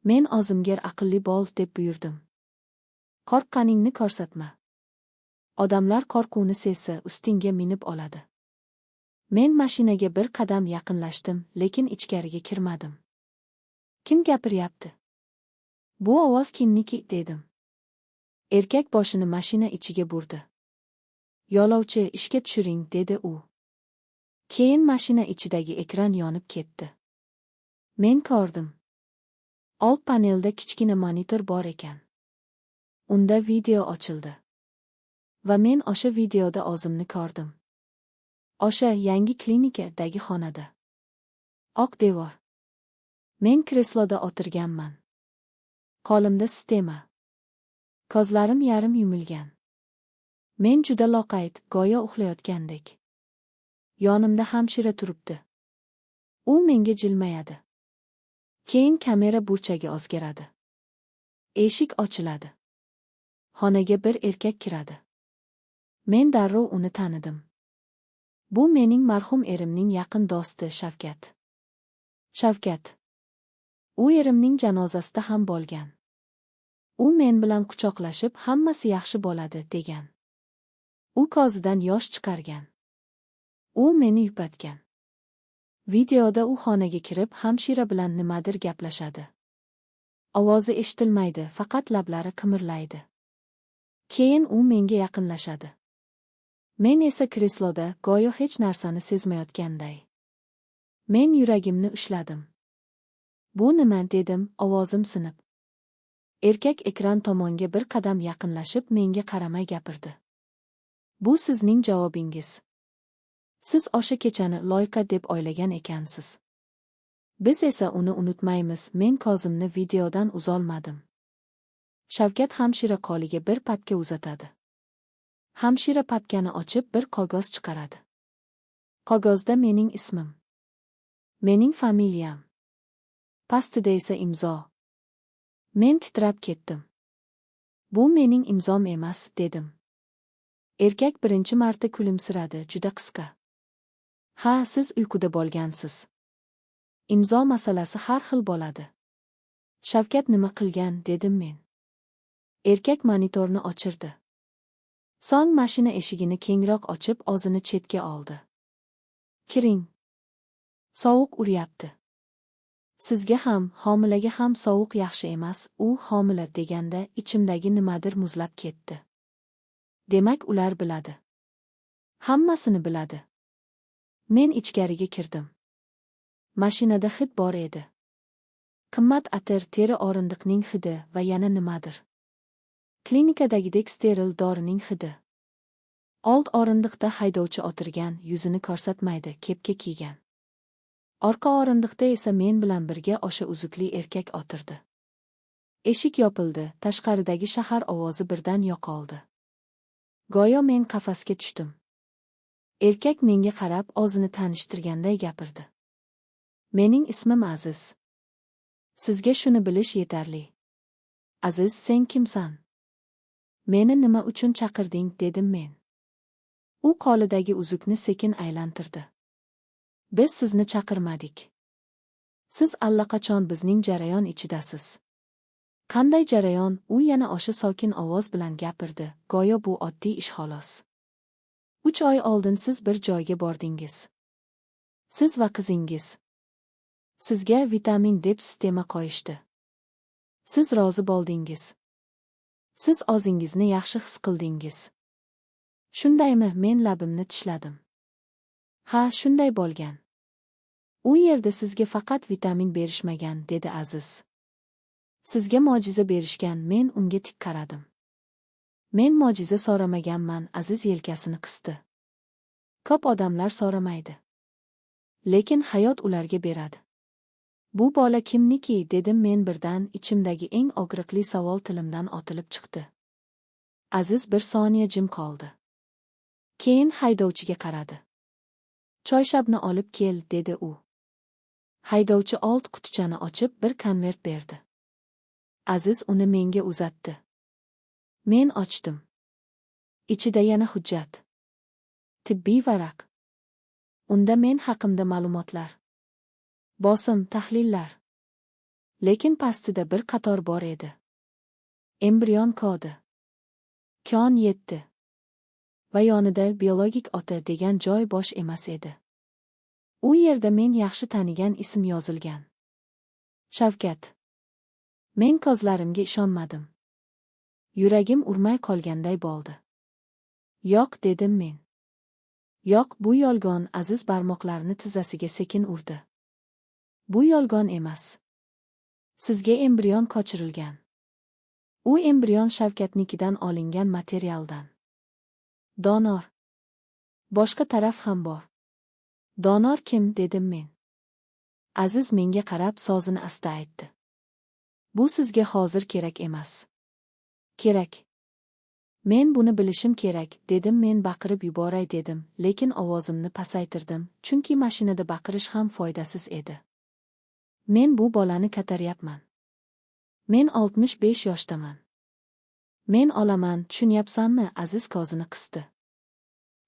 Men o'zimga aqlli bo'l deb buyurdim. Qo'rqqaningni ko'rsatma. Odamlar qo'rquvni sezsa, ustingga minib oladi. Men mashinaga bir qadam yaqinlashdim, lekin ichkariga kirmadim. Kim gapiryapti? Bu ovoz kimniki, dedim. Erkak boshini mashina ichiga burdi. Yo'lovchi, ishga tushiring, dedi u. Keyin mashina ichidagi ekran yonib ketdi. Men ko'rdim. Old panelda kichkina monitor bor ekan. Unda video ochildi. Va men o'sha videoda o'zimni ko'rdim. O'sha yangi klinikadagi xonada. Oq devor. Men kresloda o'tirganman. Qo'limda sistema. Ko'zlarim yarim yumilgan. Men juda loqayd, go'yo uxlayotgandek. Yonimda hamshira turibdi. U menga jilmayadi. Keyin kamera burchagi o'zgaradi. Eshik ochiladi. Xonaga bir erkak kiradi. Men darrov uni tanidim. Bu mening marhum erimning yaqin do'sti Shavkat. Shavkat. U erimning janozasida ham bo'lgan. U men bilan quchoqlashib, hammasi yaxshi bo'ladi, degan. U ko'zidan yosh chiqargan. U meni yupatgan. Videoda u xonaga kirib, hamshira bilan nimadir gaplashadi. Ovozi eshitilmaydi, faqat lablari qimirlaydi. Keyin u menga yaqinlashadi. Men esa kresloda, go'yo hech narsani sezmayotganday. Men yuragimni ushladim. Bu nima, dedim, ovozim sinib. Erkak ekran tomonga bir qadam yaqinlashib, menga qaramay gapirdi. Bu sizning javobingiz. Siz o'sha kechani loyqa deb o'ylagan ekansiz. Biz esa uni unutmaymiz. Men ko'zimni videodan uzolmadim. Shavkat hamshira qo'liga bir papka uzatadi. Hamshira papkani ochib, bir qog'oz chiqaradi. Qog'ozda mening ismim. Mening familiyam. Pastida esa imzo. Men titrab ketdim. Bu mening imzom emas, dedim. Erkak birinchi marta kulimsiradi, juda qisqa. Ha, siz uyquda bo'lgansiz. Imzo masalasi har xil bo'ladi. Shavkat nima qilgan, dedim men. Erkak monitorni o'chirdi. So'ng mashina eshigini kengroq ochib, o'zini chetga oldi. Kiring. Sovuq uryapti. Sizga ham, homilaga ham sovuq yaxshi emas, u homila deganda ichimdagi nimadir muzlab ketdi. Demak, ular biladi. Hammasini biladi. Men ichkariga kirdim. Mashinada hid bor edi. Qimmat atir, teri o'rindiqning hidi va yana nimadir. Klinikadagidek steril dorining hidi. Old o'rindiqda haydovchi o'tirgan, yuzini ko'rsatmaydi, kepka kiygan. Orqa o'rindiqda esa men bilan birga o'sha uzukli erkak o'tirdi. Eshik yopildi, tashqaridagi shahar ovozi birdan yo'qoldi. Go'yo men qafasga tushdim. Erkak menga qarab, o'zini tanishtirganday gapirdi. Mening ismim Aziz. Sizga shuni bilish yetarli. Aziz, sen kimsan? Meni nima uchun chaqirding, dedim men. U qo'lidagi uzukni sekin aylantirdi. Biz sizni chaqirmadik. Siz allaqachon bizning jarayon ichidasiz. Qanday jarayon? U yana o'sha sokin ovoz bilan gapirdi, go'yo bu oddiy ish xolos. 3 oy oldin siz bir joyga bordingiz. Siz va qizingiz. Sizga vitamin deb sistema qo'yishdi. Siz rozi bo'ldingiz. Siz o'zingizni yaxshi his qildingiz. Shundaymi? Men labimni tishladim. Ha, shunday bo'lgan. U yerda sizga faqat vitamin berishmagan, dedi Aziz. Sizga mo'jiza berishgan, men unga tik qaradim. Men mo'jiza so'ramaganman, Aziz yelkasini qisdi. Ko'p odamlar so'ramaydi. Lekin hayot ularga beradi. Bu bola kimniki, dedim men birdan, ichimdagi eng og'riqli savol tilimdan otilib chiqdi. Aziz bir soniya jim qoldi. Keyin haydovchiga qaradi. Choyshabni olib kel, dedi u. Haydovchi old qutichani ochib, bir konvert berdi. Aziz uni menga uzatdi. Men ochdim. Ichida yana hujjat. Tibbiy varaq. Unda men haqimda ma'lumotlar. Bosim, tahlillar. Lekin pastida bir qator bor edi. Embrion kodi. Kon 7. Va yonida biologik ota degan joy bo'sh emas edi. U yerda men yaxshi tanigan ism yozilgan. Shavkat. Men ko'zlarimga ishonmadim. Yuragim urmay qolganday bo'ldi. Yo'q, dedim men. Yo'q, bu yolg'on, Aziz barmoqlarini tizzasiga sekin urdi. Bu yolg'on emas. Sizga embrion ko'chirilgan. U embrion Shavkatnikidan olingan materialdan. Donor. Boshqa taraf ham bor. Donor kim, dedim men. Aziz menga qarab so'zini asta aytdi. Bu sizga hozir kerak emas. Kerak. Men buni bilishim kerak, dedim men baqirib yuboray dedim, lekin ovozimni pasaytirdim, chunki mashinada baqirish ham foydasiz edi. Men bu bolani ko'taryapman. Men 65 yoshdaman. Men olaman, tushunyapsanmi? Aziz ko'zini qisdi.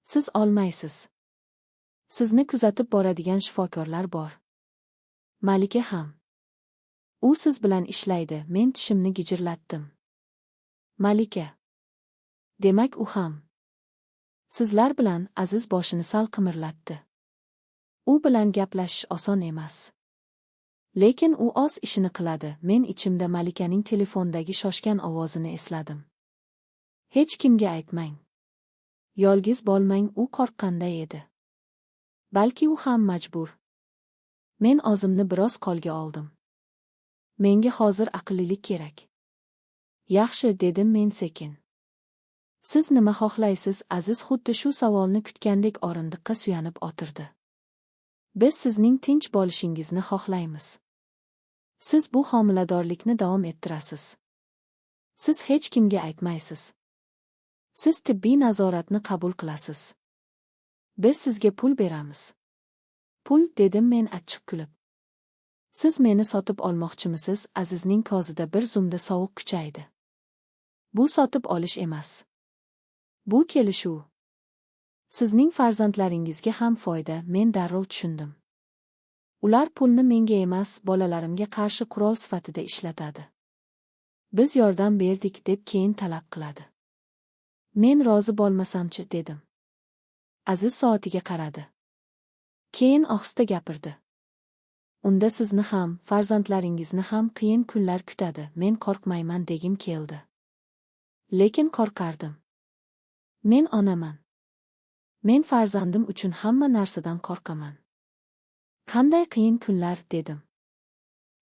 Siz olmaysiz. Sizni kuzatib boradigan shifokorlar bor. Malika ham. U siz bilan ishlaydi, men tishimni gijirlatdim. Malika. Demak u ham. Sizlar bilan, Aziz boshini sal qimirlatdi. U bilan gaplashish oson emas. Lekin u o'z ishini qiladi. Men ichimda Malikaning telefondagi shoshgan ovozini esladim. Hech kimga aytmang. Yolg'iz bo'lmang, u qo'rqqanday edi. Balki u ham majbur. Men o'zimni biroz qo'lga oldim. Menga hozir aqllilik kerak. Yaxshi, dedim men sekin. Siz nima xohlaysiz? Aziz xuddi shu savolni kutgandek o'rindiqqa suyanib o'tirdi. Biz sizning tinch bo'lishingizni xohlaymiz. Siz bu homiladorlikni davom ettirasiz. Siz hech kimga aytmaysiz. Siz tibbiy nazoratni qabul qilasiz. Biz sizga pul beramiz. Pul, dedim men achchiq kulib. Siz meni sotib olmoqchimisiz? Azizning ko'zida bir zumda sovuq kuchaydi. Bu sotib olish emas. Bu kelishuv. Sizning farzandlaringizga ham foyda, men darrov tushundim. Ular pulni menga emas, bolalarimga qarshi qurol sifatida ishlatadi. Biz yordam berdik deb keyin talab qiladi. Men rozi bo'lmasamchi, dedim. Aziz soatiga qaradi. Keyin ohista gapirdi. Unda sizni ham, farzandlaringizni ham qiyin kunlar kutadi, men qo'rqmayman degim keldi. Lekin qo'rqardim. Men onaman. Men farzandim uchun hamma narsadan qo'rqaman. Qanday qiyin kunlar, dedim.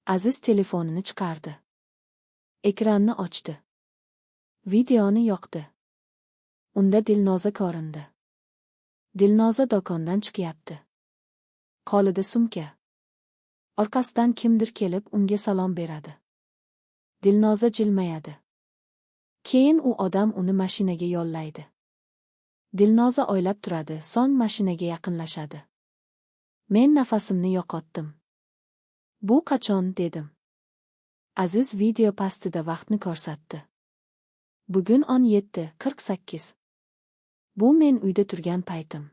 Aziz telefonini chiqardi. Ekranni ochdi. Videoni yoqdi. Unda Dilnoza ko'rindi. Dilnoza do'kondan chiqyapti. Qo'lida sumka. Orqasidan kimdir kelib unga salom beradi. Dilnoza jilmayadi. Keyin u odam uni mashinaga yollaydi. Dilnoza o'ylab turadi, so'ng mashinaga yaqinlashadi. Men nafasimni yo'qotdim. Bu qachon, dedim. Aziz video pastida vaqtni ko'rsatdi. Bugun 17:48. Bu men uyda turgan paytim.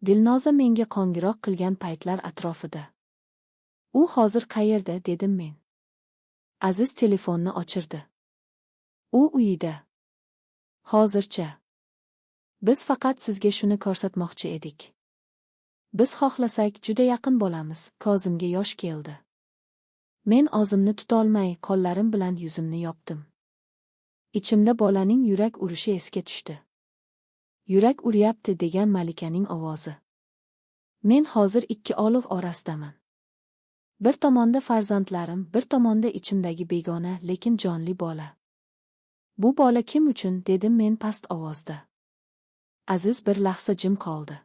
Dilnoza menga qo'ng'iroq qilgan paytlar atrofida. U hozir qayerda, dedim men. Aziz telefonni o'chirdi. U uyida. Hozircha. Biz faqat sizga shuni ko'rsatmoqchi edik. Biz xohlasak juda yaqin bo'lamiz, ko'zimga yosh keldi. Men o'zimni tutolmay, qo'llarim bilan yuzimni yopdim. Ichimda bolaning yurak urishi esga tushdi. Yurak uryapti degan Malikaning ovozi. Men hozir ikki olov orasidaman. Bir tomonda farzandlarim, bir tomonda ichimdagi begona, lekin jonli bola. Bu bola kim uchun, dedim men past ovozda. Aziz bir lahza jim qoldi.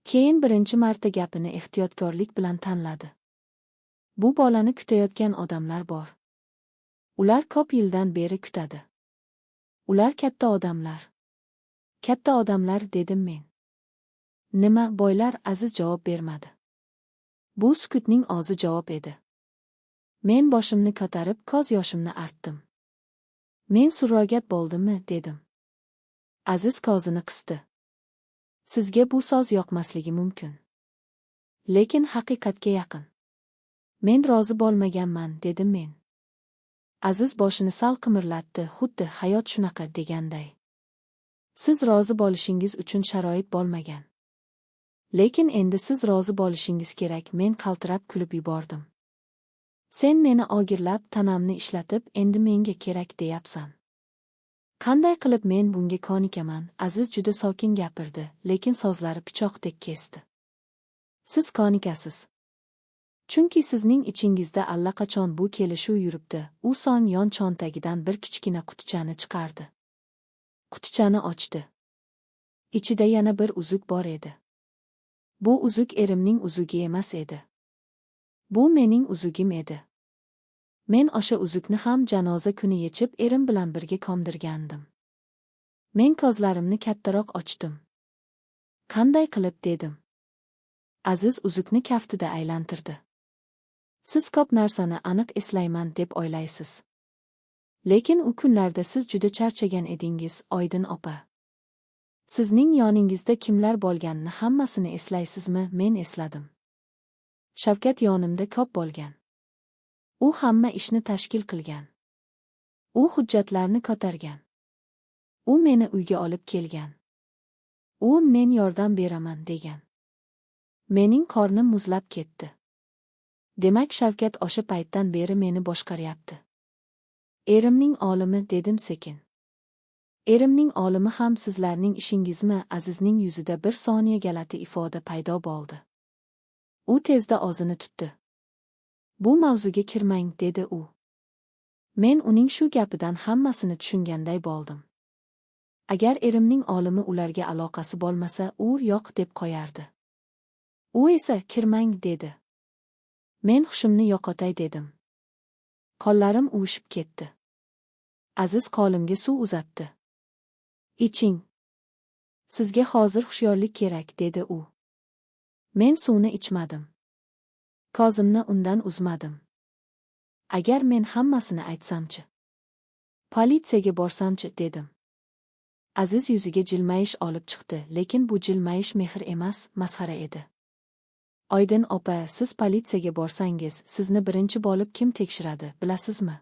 Keyin birinchi marta gapini ehtiyotkorlik bilan tanladi. Bu bolani kutayotgan odamlar bor. Ular ko'p yildan beri kutadi. Ular katta odamlar. Katta odamlar, dedim men. Nima, boylar? Aziz javob bermadi. Bu sukutning o'zi javob edi. Men boshimni ko'tarib, ko'z yoshimni artdim. Men surrogat bo'ldimmi, dedim. Aziz ko'zini qisdi. Sizga bu so'z yoqmasligi mumkin. Lekin haqiqatga yaqin. Men rozi bo'lmaganman, dedim men. Aziz boshini sal qimirlatdi, xuddi hayot shunaqa deganday. Siz rozi bo'lishingiz uchun sharoit bo'lmagan. Lekin endi siz rozi bo'lishingiz kerak, men qaltirab kulib yubordim. Sen meni o'g'irlab, tanamni ishlatib, endi menga kerak deyapsan. Qanday qilib men bunga ko'nikaman? Aziz juda sokin gapirdi, lekin so'zlari pichoqdek kesdi. Siz ko'nikasiz. Chunki sizning ichingizda allaqachon bu kelishuv yuribdi. U so'ng yon cho'ntagidan bir kichkina qutichani chiqardi. Qutichani ochdi. Ichida yana bir uzuk bor edi. Bu uzuk erimning uzugi emas edi. Bu mening uzugim edi. Men o'sha uzukni ham janoza kuni yechib erim bilan birga ko'mdirgandim. Men ko'zlarimni kattaroq ochdim. Qanday qilib, dedim. Aziz uzukni kaftida aylantirdi. Siz ko'p narsani aniq eslayman deb o'ylaysiz. Lekin u kunlarda siz juda charchagan edingiz, Oydin opa. Sizning yoningizda kimlar bo'lganini hammasini eslaysizmi? Men esladim. Shavkat yonimda ko'p bo'lgan. U hamma ishni tashkil qilgan. U hujjatlarni ko'targan. U meni uyga olib kelgan. U men yordam beraman degan. Mening qornim muzlab ketdi. Demak Shavkat o'sha paytdan beri meni boshqaryapti. Erimning olimi, dedim sekin. Erimning olimi ham sizlarning ishingizmi? Azizning yuzida bir soniya g'alati ifoda paydo bo'ldi. U tezda o'zini tutdi. Bu mavzuga kirmang, dedi u. Men uning shu gapidan hammasini tushunganday bo'ldim. Agar erimning olimi ularga aloqasi bo'lmasa, u yo'q deb qo'yardi. U esa kirmang dedi. Men hushimni yo'qotay dedim. Qo'llarim uvishib ketdi. Aziz qo'limga suv uzatdi. Iching. Sizga hozir hushyorlik kerak, dedi u. Men suvni ichmadim. Ko'zimni undan uzmadim. Agar men hammasini aytsamchi? Politsiyaga borsamchi, dedim. Aziz yuziga jilmayish olib chiqdi, lekin bu jilmayish mehr emas, masxara edi. Oydin opa, siz politsiyaga borsangiz, sizni birinchi bo'lib kim tekshiradi, bilasizmi?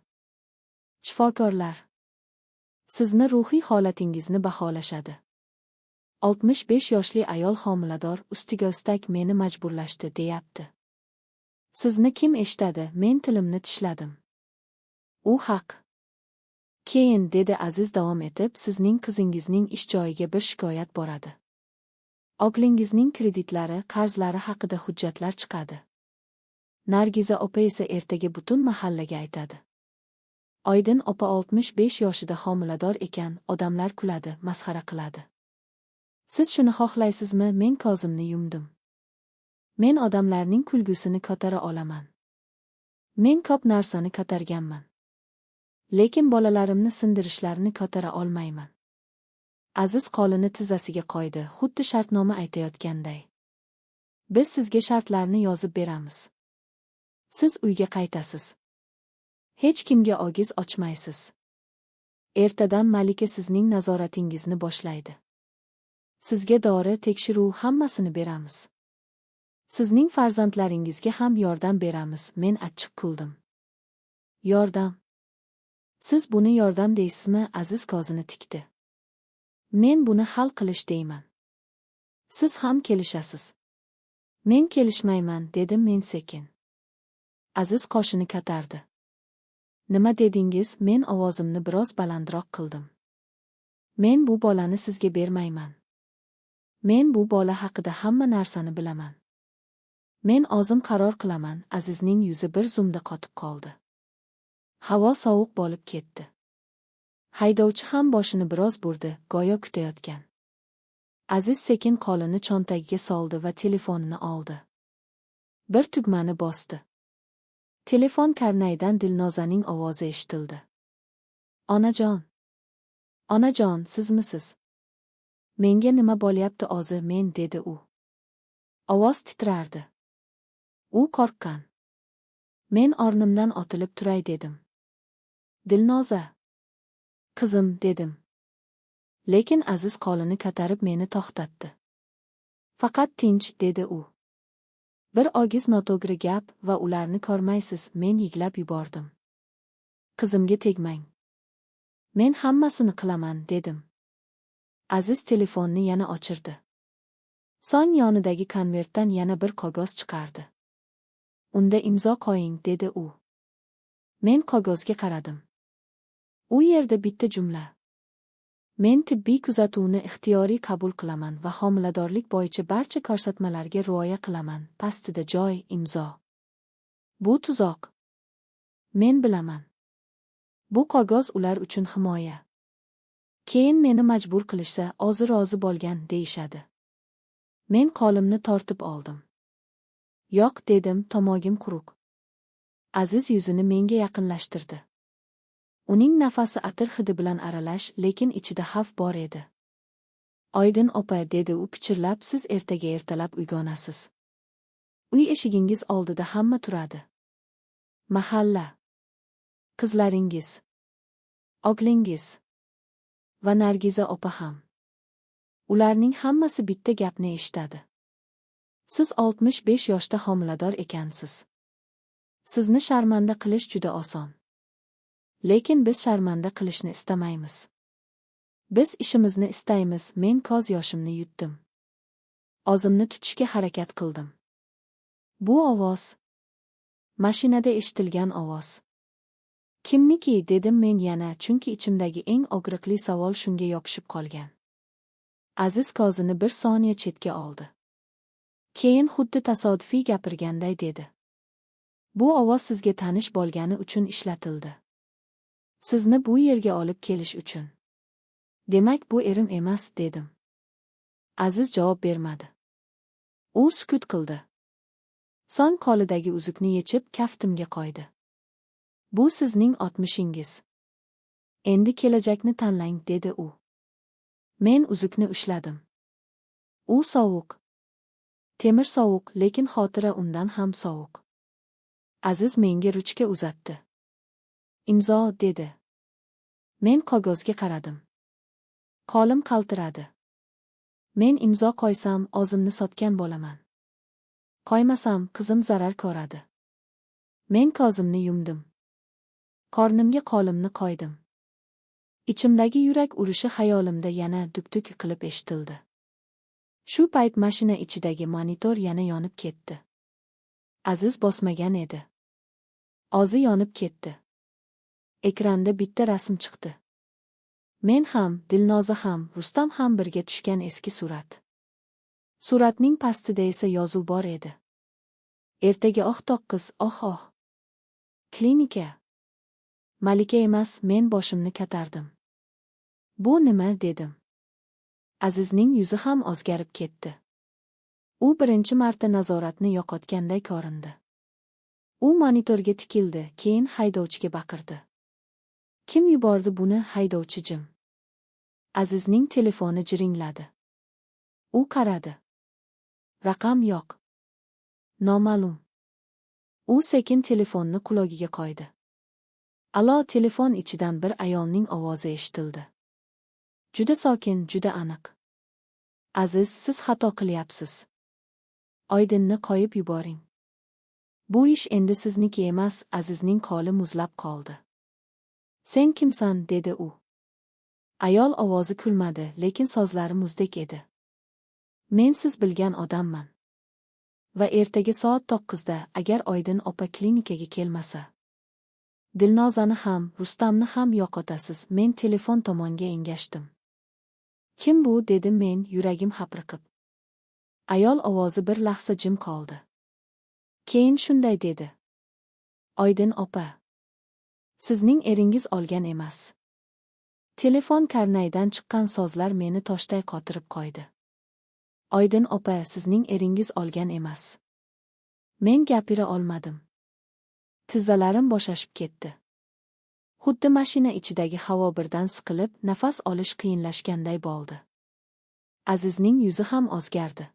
Shifokorlar. Sizni ruhiy holatingizni baholashadi. 65 yoshli ayol homilador, ustiga ustak meni majburlashdi, deyapti. Sizni kim eshitadi? Men tilimni tishladim. U haq. Keyin, dedi Aziz davom etib, sizning qizingizning ish joyiga bir shikoyat boradi. O'g'lingizning kreditlari, qarzlari haqida hujjatlar chiqadi. Nargiza opa esa ertaga butun mahallaga aytadi. Oydin opa 65 yoshida homilador ekan, odamlar kuladi, masxara qiladi. Siz shuni xohlaysizmi? Men ko'zimni yumdim. Men odamlarning kulgusini ko'tara olaman. Men ko'p narsani ko'targanman. Lekin bolalarimni sindirishlarini ko'tara olmayman. Aziz qo'lini tizzasiga qo'ydi, xuddi shartnoma aytayotganday. Biz sizga shartlarni yozib beramiz. Siz uyga qaytasiz. Hech kimga og'iz ochmaysiz. Ertadan Malika sizning nazoratingizni boshlaydi. Sizga dori, tekshiruv hammasini beramiz. Sizning farzandlaringizga ham yordam beramiz. Men achchiq kuldim. Yordam. Siz buni yordam deysizmi? Aziz ko'zini tikdi. Men buni hal qilish deyman. Siz ham kelishasiz. Men kelishmayman, dedim men sekin. Aziz qoshini ko'tardi. Nima dedingiz? Men ovozimni biroz balandroq qildim. Men bu bolani sizga bermayman. Men bu bola haqida hamma narsani bilaman. Men o'zim qaror qilaman. Azizning yuzi bir zumda qotib qoldi. Havo sovuq bo'lib ketdi. Haydovchi ham boshini biroz burdi, go'yo kutayotgan. Aziz sekin qo'lini cho'ntagiga soldi va telefonini oldi. Bir tugmani bosdi. Telefon karnayidan Dilnozaning ovozi eshitildi. Onajon. Onajon, sizmisiz? Menga nima bo'lyapti o'zi, men, dedi u. Ovoz titrardi. U qo'rqqan. Men o'rnimdan otilib turay dedim. Dilnoza. Qizim, dedim. Lekin Aziz qo'lini ko'tarib meni to'xtatdi. Faqat tinch, dedi u. Bir og'iz noto'g'ri gap va ularni ko'rmaysiz, men yiglab yubordim. Qizimga tegmang. Men hammasini qilaman, dedim. Aziz telefonni yana o'chirdi. So'ng yonidagi konvertdan yana bir qog'oz chiqardi. Unda imzo qo'ying, dedi u. Men qog'ozga qaradim. U yerda bitta jumla. Men tibbiy kuzatuvni ixtiyoriy qabul qilaman va homiladorlik bo'yicha barcha ko'rsatmalarga rioya qilaman. Pastida joy, imzo. Bu tuzoq. Men bilaman. Bu qog'oz ular uchun himoya. Keyin meni majbur qilishsa, o'zi rozi bo'lgan, deyishadi. Men qo'limni tortib oldim. Yo'q, dedim, tomog'im quruq. Aziz yuzini menga yaqinlashtirdi. Uning nafasi atir hidi bilan aralash, lekin ichida xavf bor edi. Oydin opa, dedi u pichirlab, siz ertaga ertalab uyg'onasiz. Uy eshigingiz oldida hamma turadi. Mahalla. Qizlaringiz. O'g'lingiz. Va Nargiza opa ham. Ularning hammasi bitta gapni eshitadi. Siz 65 yoshda homilador ekansiz. Sizni sharmanda qilish juda oson. Lekin biz sharmanda qilishni istamaymiz. Biz ishimizni istaymiz. Men ko'z yoshimni yutdim. O'zimni tutishga harakat qildim. Bu ovoz. Mashinada eshitilgan ovoz. Kimniki, dedim men yana, chunki ichimdagi eng og'riqli savol shunga yopishib qolgan. Aziz ko'zini bir soniya chetga oldi. Keyin xuddi tasodifiy gapirganday dedi. Bu ovoz sizga tanish bo'lgani uchun ishlatildi. Sizni bu yerga olib kelish uchun. Demak, bu erim emas, dedim. Aziz javob bermadi. U sukut qildi. So'ng qo'lidagi uzukni yechib kaftimga qo'ydi. Bu sizning o'tmishingiz. Endi kelajakni tanlang, dedi u. Men uzukni ushladim. U sovuq. Temir sovuq, lekin xotira undan ham sovuq. Aziz menga ruchka uzatdi. Imzo, dedi. Men qog'ozga qaradim. Qo'lim qaltiradi. Men imzo qo'ysam, o'zimni sotgan bo'laman. Qo'ymasam, qizim zarar ko'radi. Men ko'zimni yumdim. Qornimga qo'limni qo'ydim. Ichimdagi yurak urishi xayolimda yana duk-duk qilib eshitildi. Shu payt mashina ichidagi monitor yana yonib ketdi. Aziz bosmagan edi. O'zi yonib ketdi. Ekranda bitta rasm chiqdi. Men ham, Dilnoza ham, Rustam ham birga tushgan eski surat. Suratning pastida esa yozuv bor edi. Ertaga oh 9, oh oh. Klinika. Malika emas, men boshimni ko'tardim. Bu nima, dedim. Azizning yuzi ham o'zgarib ketdi. U birinchi marta nazoratni yo'qotganday ko'rindi. U monitorga tikildi, keyin haydovchiga baqirdi. Kim yubordi buni? Haydovchi jim. Azizning telefoni jiringladi. U qaradi. Raqam yo'q. Noma'lum. U sekin telefonni qulog'iga qo'ydi. Alo, telefon ichidan bir ayolning ovozi eshitildi. Juda sokin, juda aniq. Aziz, siz xato qilyapsiz. Oydinni qo'yib yuboring. Bu ish endi sizniki emas. Azizning qo'li muzlab qoldi. Sen kimsan, dedi u. Ayol ovozi kulmadi, lekin so'zlari muzdek edi. Men siz bilgan odamman. Va ertaga soat 9da agar Oydin opa klinikaga kelmasa, Dilnozani ham, Rustamni ham yo'qotasiz. Men telefon tomonga engashdim. Kim bu, dedim men, yuragim hapriqib. Ayol ovozi bir lahza jim qoldi. Keyin shunday dedi. Oydin opa. Sizning eringiz olgan emas. Telefon karnaydan chiqqan so'zlar meni toshday qotirib qo'ydi. Oydin opa, sizning eringiz olgan emas. Men gapira olmadim. Tizzalarim bo'shashib ketdi. Xuddi mashina ichidagi havo birdan siqilib, nafas olish qiyinlashganday bo'ldi. Azizning yuzi ham o'zgardi.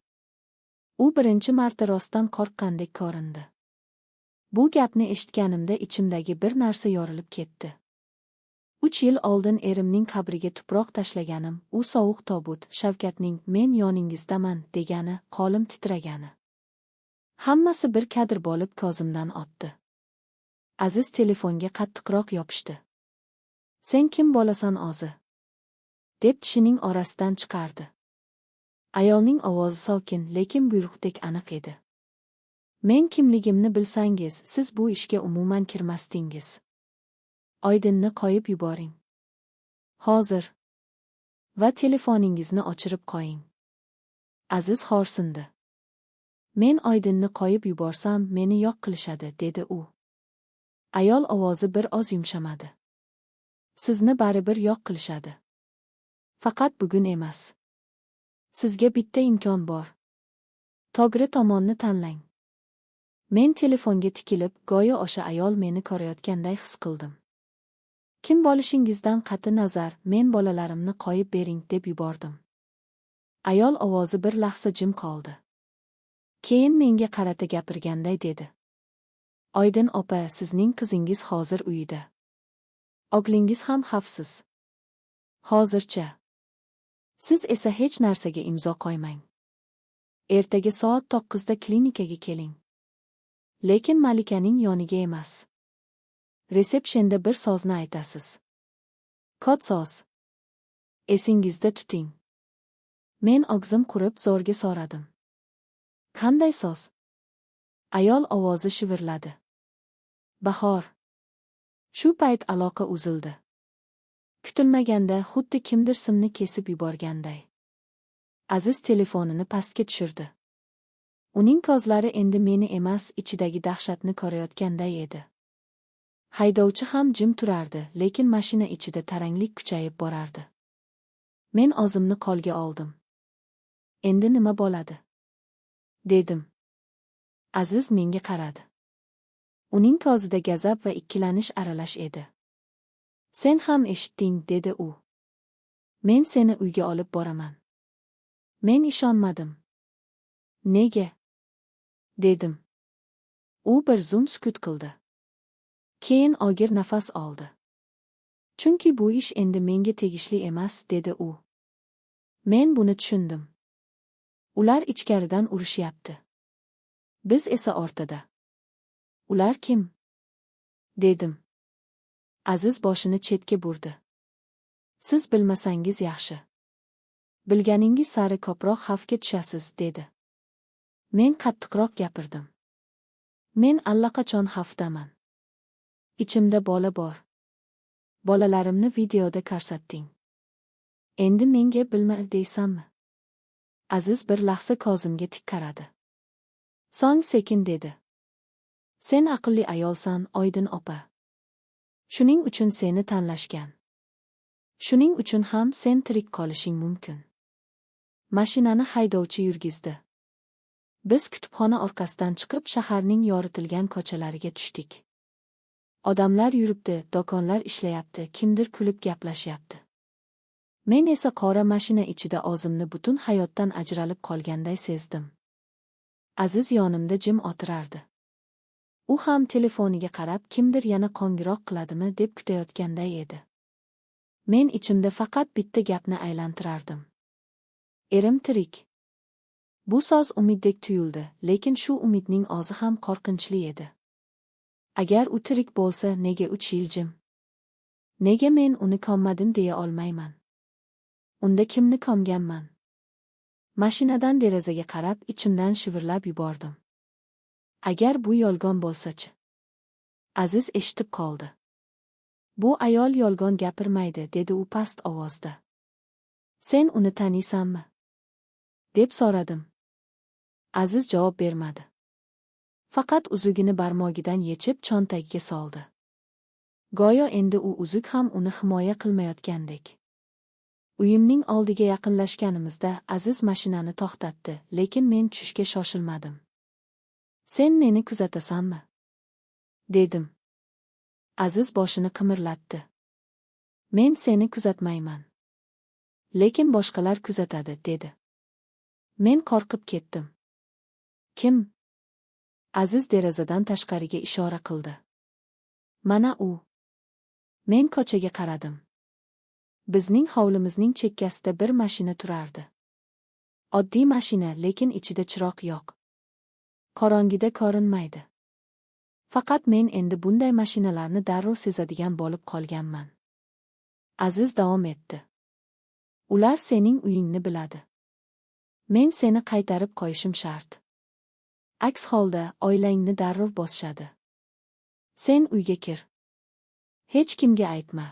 U birinchi marta rostdan qo'rqqandek ko'rindi. Bu gapni eshitganimda ichimdagi bir narsa yorilib ketdi. 3 yil oldin erimning qabriga tuproq tashlaganim, u sovuq tobut, Shavkatning men yoningizdaman degani, qo'lim titragani. Hammasi bir kadr bo'lib ko'zimdan o'tdi. Aziz telefonga qattiqroq yopishdi. Sen kim bo'lasan o'zi? Deb tishining orasidan chiqardi. Ayolning ovozi sokin, lekin buyruqdek aniq edi. Men kimligimni bilsangiz, siz bu ishga umuman kirmasdingiz. Oydinni qo'yib yuboring. Hozir. Va telefoningizni o'chirib qo'ying. Aziz xo'rsindi. Men Oydinni qo'yib yuborsam, meni yo'q qilishadi, dedi u. Ayol ovozi bir oz yumshamadi. Sizni baribir yo'q qilishadi. Faqat bugun emas. Sizga bitta imkon bor. To'g'ri tomonni tanlang. Men telefonga tikilib, go'yo o'sha ayol meni ko'rayotganday his qildim. Kim bo'lishingizdan qat'i nazar, men bolalarimni qo'yib bering, deb yubordim. Ayol ovozi bir lahza jim qoldi. Keyin menga qarata gapirganday dedi. Oydin opa, sizning qizingiz hozir uyida. O'g'lingiz ham xavfsiz. Hozircha. Siz esa hech narsaga imzo qo'ymang. Ertaga soat 9da klinikaga keling. Lekin Malikaning yoniga emas. Resepshenda bir so'zni aytasiz. Kod so'z. Esingizda tuting. Men og'zim qurib zo'rga so'radim. Qanday so'z? Ayol ovozi shivirladi. Bahor. Shu payt aloqa uzildi. Kutilmaganda xuddi kimdir simni kesib yuborganday. Aziz telefonini pastga tushirdi. Uning ko'zlari endi meni emas, ichidagi dahshatni ko'rayotganday edi. Haydovchi ham jim turardi, lekin mashina ichida taranglik kuchayib borardi. Men o'zimni qo'lga oldim. Endi nima bo'ladi? Dedim. Aziz menga qaradi. Uning ko'zida g'azab va ikkilanish aralash edi. Sen ham eshitding, dedi u. Men seni uyga olib boraman. Men ishonmadim. Nega? Dedim. U bir zum sukut qildi. Keyin og'ir nafas oldi. Chunki bu ish endi menga tegishli emas, dedi u. Men buni tushundim. Ular ichkaridan urushyapti. Biz esa o'rtada. Ular kim? Dedim. Aziz boshini chetga burdi. Siz bilmasangiz yaxshi. Bilganingiz sari ko'proq xavfga tushasiz, dedi. Men qattiqroq gapirdim. Men allaqachon xavfdaman. Ichimda bola bor. Bolalarimni videoda ko'rsatding. Endi menga bilma deysanmi? Aziz bir lahza ko'zimga tik qaradi. So'ng sekin dedi. Sen aqlli ayolsan, Oydin opa. Shuning uchun seni tanlashgan. Shuning uchun ham sen tirik qolishing mumkin. Mashinani haydovchi yurgizdi. Biz kutubxona orqasidan chiqib shaharning yoritilgan ko'chalariga tushdik. Odamlar yuribdi, do'konlar ishlayapti, kimdir kulib gaplashyapti. Men esa qora mashina ichida o'zimni butun hayotdan ajralib qolganday sezdim. Aziz yonimda jim o'tirardi. U ham telefoniga qarab kimdir yana qo'ng'iroq qiladimi deb kutayotganday edi. Men ichimda faqat bitta gapni aylantirardim. Erim tirik. Bu so'z umiddek tuyuldi, lekin shu umidning o'zi ham qo'rqinchli edi. Agar u tirik bo'lsa, nega 3 yil jim? Nega men uni ko'mmadim deya olmayman? Unda kimni ko'mganman? Mashinadan derazaga qarab, ichimdan shivirlab yubordim. Agar bu yolg'on bo'lsa-chi? Aziz eshitib qoldi. Bu ayol yolg'on gapirmaydi, dedi u past ovozda. Sen uni taniysanmi? Deb so'radim. Aziz javob bermadi. Faqat uzugini barmog'idan yechib cho'ntagiga soldi. Go'yo endi u uzuk ham uni himoya qilmayotgandek. Uyimning oldiga yaqinlashganimizda Aziz mashinani to'xtatdi, lekin men tushishga shoshilmadim. Sen meni kuzatasanmi? Dedim. Aziz boshini qimirlatdi. Men seni kuzatmayman. Lekin boshqalar kuzatadi, dedi. Men qo'rqib ketdim. Kim? Aziz derazadan tashqariga ishora qildi. Mana u. Men ko'chaga qaradim. Bizning hovlimizning chekkasida bir mashina turardi. Oddiy mashina, lekin ichida chiroq yo'q. Qorong'ida ko'rinmaydi. Faqat men endi bunday mashinalarni darrov sezadigan bo'lib qolganman. Aziz davom etdi. Ular sening uyingni biladi. Men seni qaytarib qo'yishim shart. Aks holda oilangni darrov bosishadi. Sen uyga kir. Hech kimga aytma.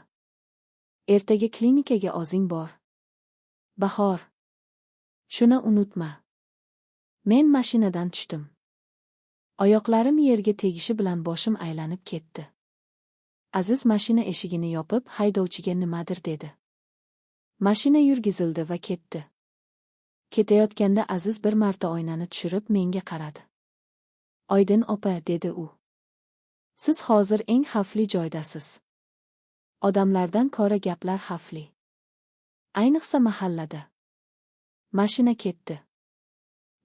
Ertaga klinikaga o'zing bor. Bahor. Shuni unutma. Men mashinadan tushdim. Oyoqlarim yerga tegishi bilan boshim aylanib ketdi. Aziz mashina eshigini yopib, haydovchiga nimadir dedi. Mashina yurgizildi va ketdi. Ketayotganda Aziz bir marta oynani tushirib menga qaradi. Oydin opa, dedi u. Siz hozir eng xavfli joydasiz. Odamlardan ko'ra gaplar xavfli. Ayniqsa mahallada. Mashina ketdi.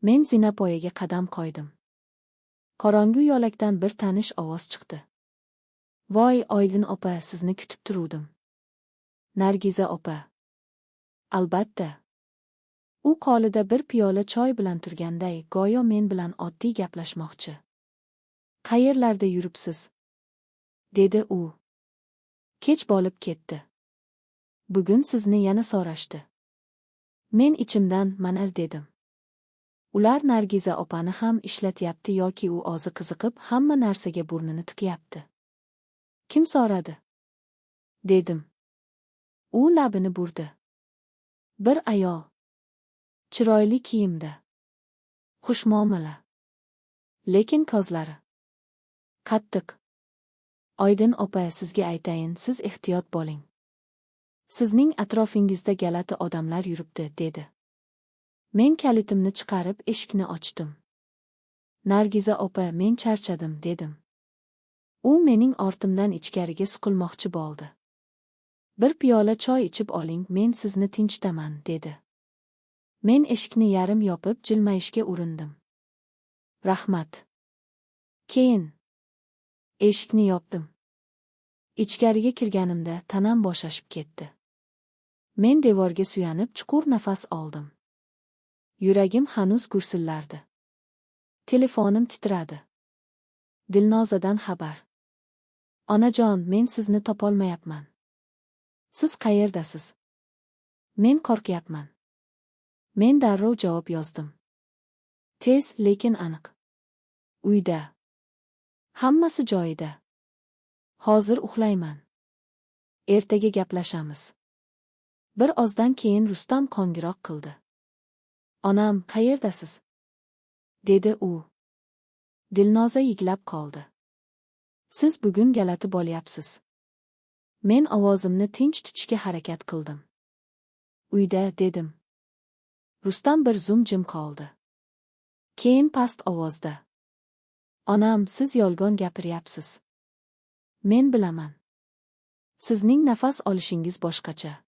Men zinapoyaga qadam qo'ydim. Qorong'u yo'lakdan bir tanish ovoz chiqdi. Voy, Oydin opa, sizni kutib turuvdim. Nargiza opa. Albatta. U qo'lida bir piyola choy bilan turganday, go'yo men bilan oddiy gaplashmoqchi. Qayerlarda yuribsiz? Dedi u. Kech bo'lib ketdi. Bugun sizni yana so'rashdi. Men ichimdan mana dedim. Ular Nargiza opani ham ishlatyapti yoki u o'zi qiziqib hamma narsaga burnini tiqyapti. Kim so'radi? Dedim. U labini burdi. Bir ayol. Chiroyli kiyimda. Xushmuomala. Lekin ko'zlari qattiq. Oydin opa, sizga aytayin, siz ehtiyot bo'ling. Sizning atrofingizda g'alati odamlar yuribdi, dedi. Men kalitimni chiqarib eshikni ochdim. Nargiza opa, men charchadim, dedim. U mening ortimdan ichkariga suqilmoqchi bo'ldi. Bir piyola choy ichib oling, men sizni tinchitaman, dedi. Men eshikni yarim yopib, jilmayishga urindim. Rahmat. Keyin. Eshikni yopdim. Ichkariga kirganimda tanam bo'shashib ketdi. Men devorga suyanib chuqur nafas oldim. Yuragim hanuz gursillardi. Telefonim titradi. Dilnozadan xabar. Onajon, men sizni topolmayapman. Siz qayerdasiz? Men qo'rqyapman. Men darrov javob yozdim. Tez, lekin aniq. Uyda. Hammasi joyida. Hozir uxlayman. Ertaga gaplashamiz. Bir ozdan keyin Rustam qo'ng'iroq qildi. Onam, qayerdasiz? Dedi u. Dilnoza yig'lab qoldi. Siz bugun g'alati bo'lyapsiz. Men ovozimni tinch tutishga harakat qildim. Uyda, dedim. Rustam bir zum jim qoldi. Keyin past ovozda. Onam, siz yolg'on gapiryapsiz. Men bilaman. Sizning nafas olishingiz boshqacha.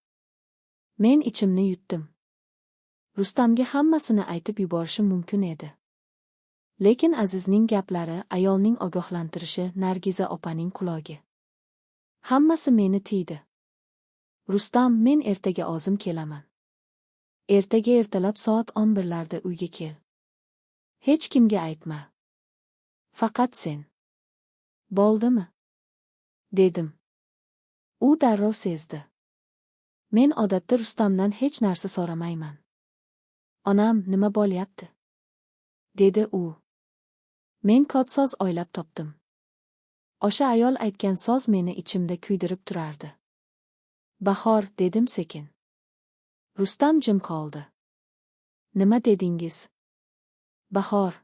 Men ichimni yutdim. Rustamga hammasini aytib yuborishim mumkin edi. Lekin Azizning gaplari, ayolning ogohlantirishi, Nargiza opaning qulogi. Hammasi meni tiydi. Rustam, men ertaga o'zim kelaman. Ertaga ertalab soat 11larda uyga kel. Hech kimga aytma. Faqat sen. Bo'ldimi? Dedim. U darrov sezdi. Men odatda Rustamdan hech narsa so'ramayman. Onam, nima bo'lyapti? Dedi u. Men kod so'z o'ylab topdim. O'sha ayol aytgan so'z meni ichimda kuydirib turardi. Bahor, dedim sekin. Rustam jim qoldi. Nima dedingiz? Bahor.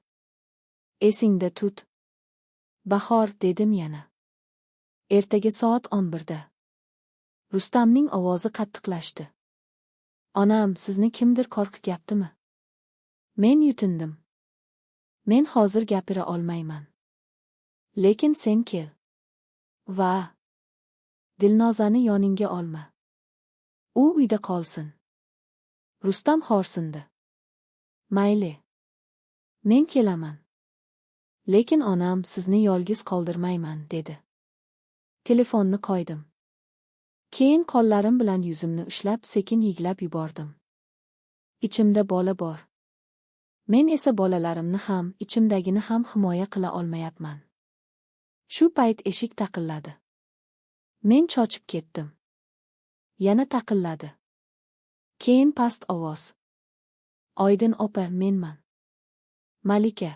Esingda tut. Bahor, dedim yana. Ertaga soat 11da. Rustamning ovozi qattiqlashdi. Onam, sizni kimdir qo'rqityaptimi? Men yutindim. Men hozir gapira olmayman. Lekin sen kel. Va Dilnozani yoningga olma. U uyda qolsin. Rustam xo'rsindi. Mayli. Men kelaman. Lekin onam, sizni yolg'iz qoldirmayman, dedi. Telefonni qo'ydim. Keyin qo'llarim bilan yuzimni ushlab, sekin yig'lab yubordim. Ichimda bola bor. Men esa bolalarimni ham, ichimdagini ham himoya qila olmayapman. Shu payt eshik taqilladi. Men chochib ketdim. Yana taqilladi. Keyin past ovoz. Oydin opa, menman. Malika.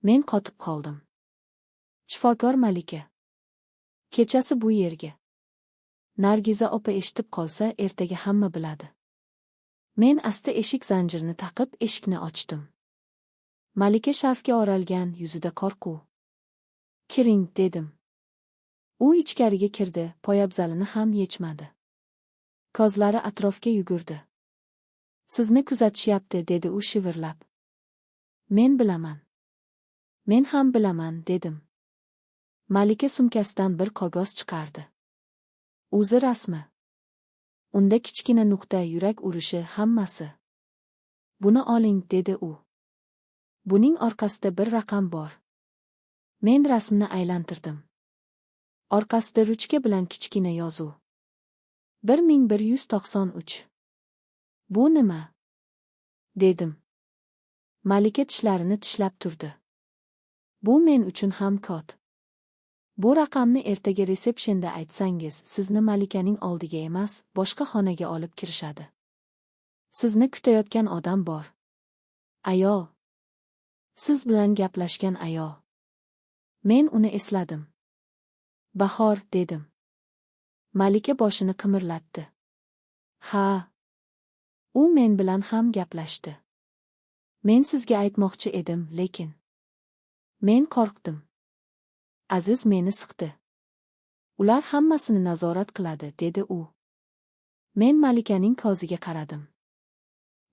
Men qotib qoldim. Shifokor Malika. Kechasi bu yerga. Nargiza opa eshitib qolsa, ertaga hamma biladi. Men asta eshik zanjirini taqib, eshikni ochdim. Malika sharfga o'ralgan, yuzida qo'rquv. Kiring, dedim. U ichkariga kirdi, poyabzalini ham yechmadi. Ko'zlari atrofga yugurdi. Sizni kuzatishyapti, dedi u shivirlab. Men bilaman. Men ham bilaman, dedim. Malika sumkasidan bir qog'oz chiqardi. O'zi rasmi. Unda kichkina nuqta, yurak urishi, hammasi. Buni oling, dedi u. Buning orqasida bir raqam bor. Men rasmni aylantirdim. Orqasida ruchka bilan kichkina yozuv. 1193. Bu nima? Dedim. Malika tishlarini tishlab turdi. Bu men uchun ham kod. Bu raqamni ertaga resepshenda aytsangiz, sizni Malikaning oldiga emas, boshqa xonaga olib kirishadi. Sizni kutayotgan odam bor. Ayol. Siz bilan gaplashgan ayol. Men uni esladim. Bahor, dedim. Malika boshini qimirlatdi. Ha. U men bilan ham gaplashdi. Men sizga aytmoqchi edim, lekin men qo'rqdim. Aziz meni siqdi. Ular hammasini nazorat qiladi, dedi u. Men Malikaning ko'ziga qaradim.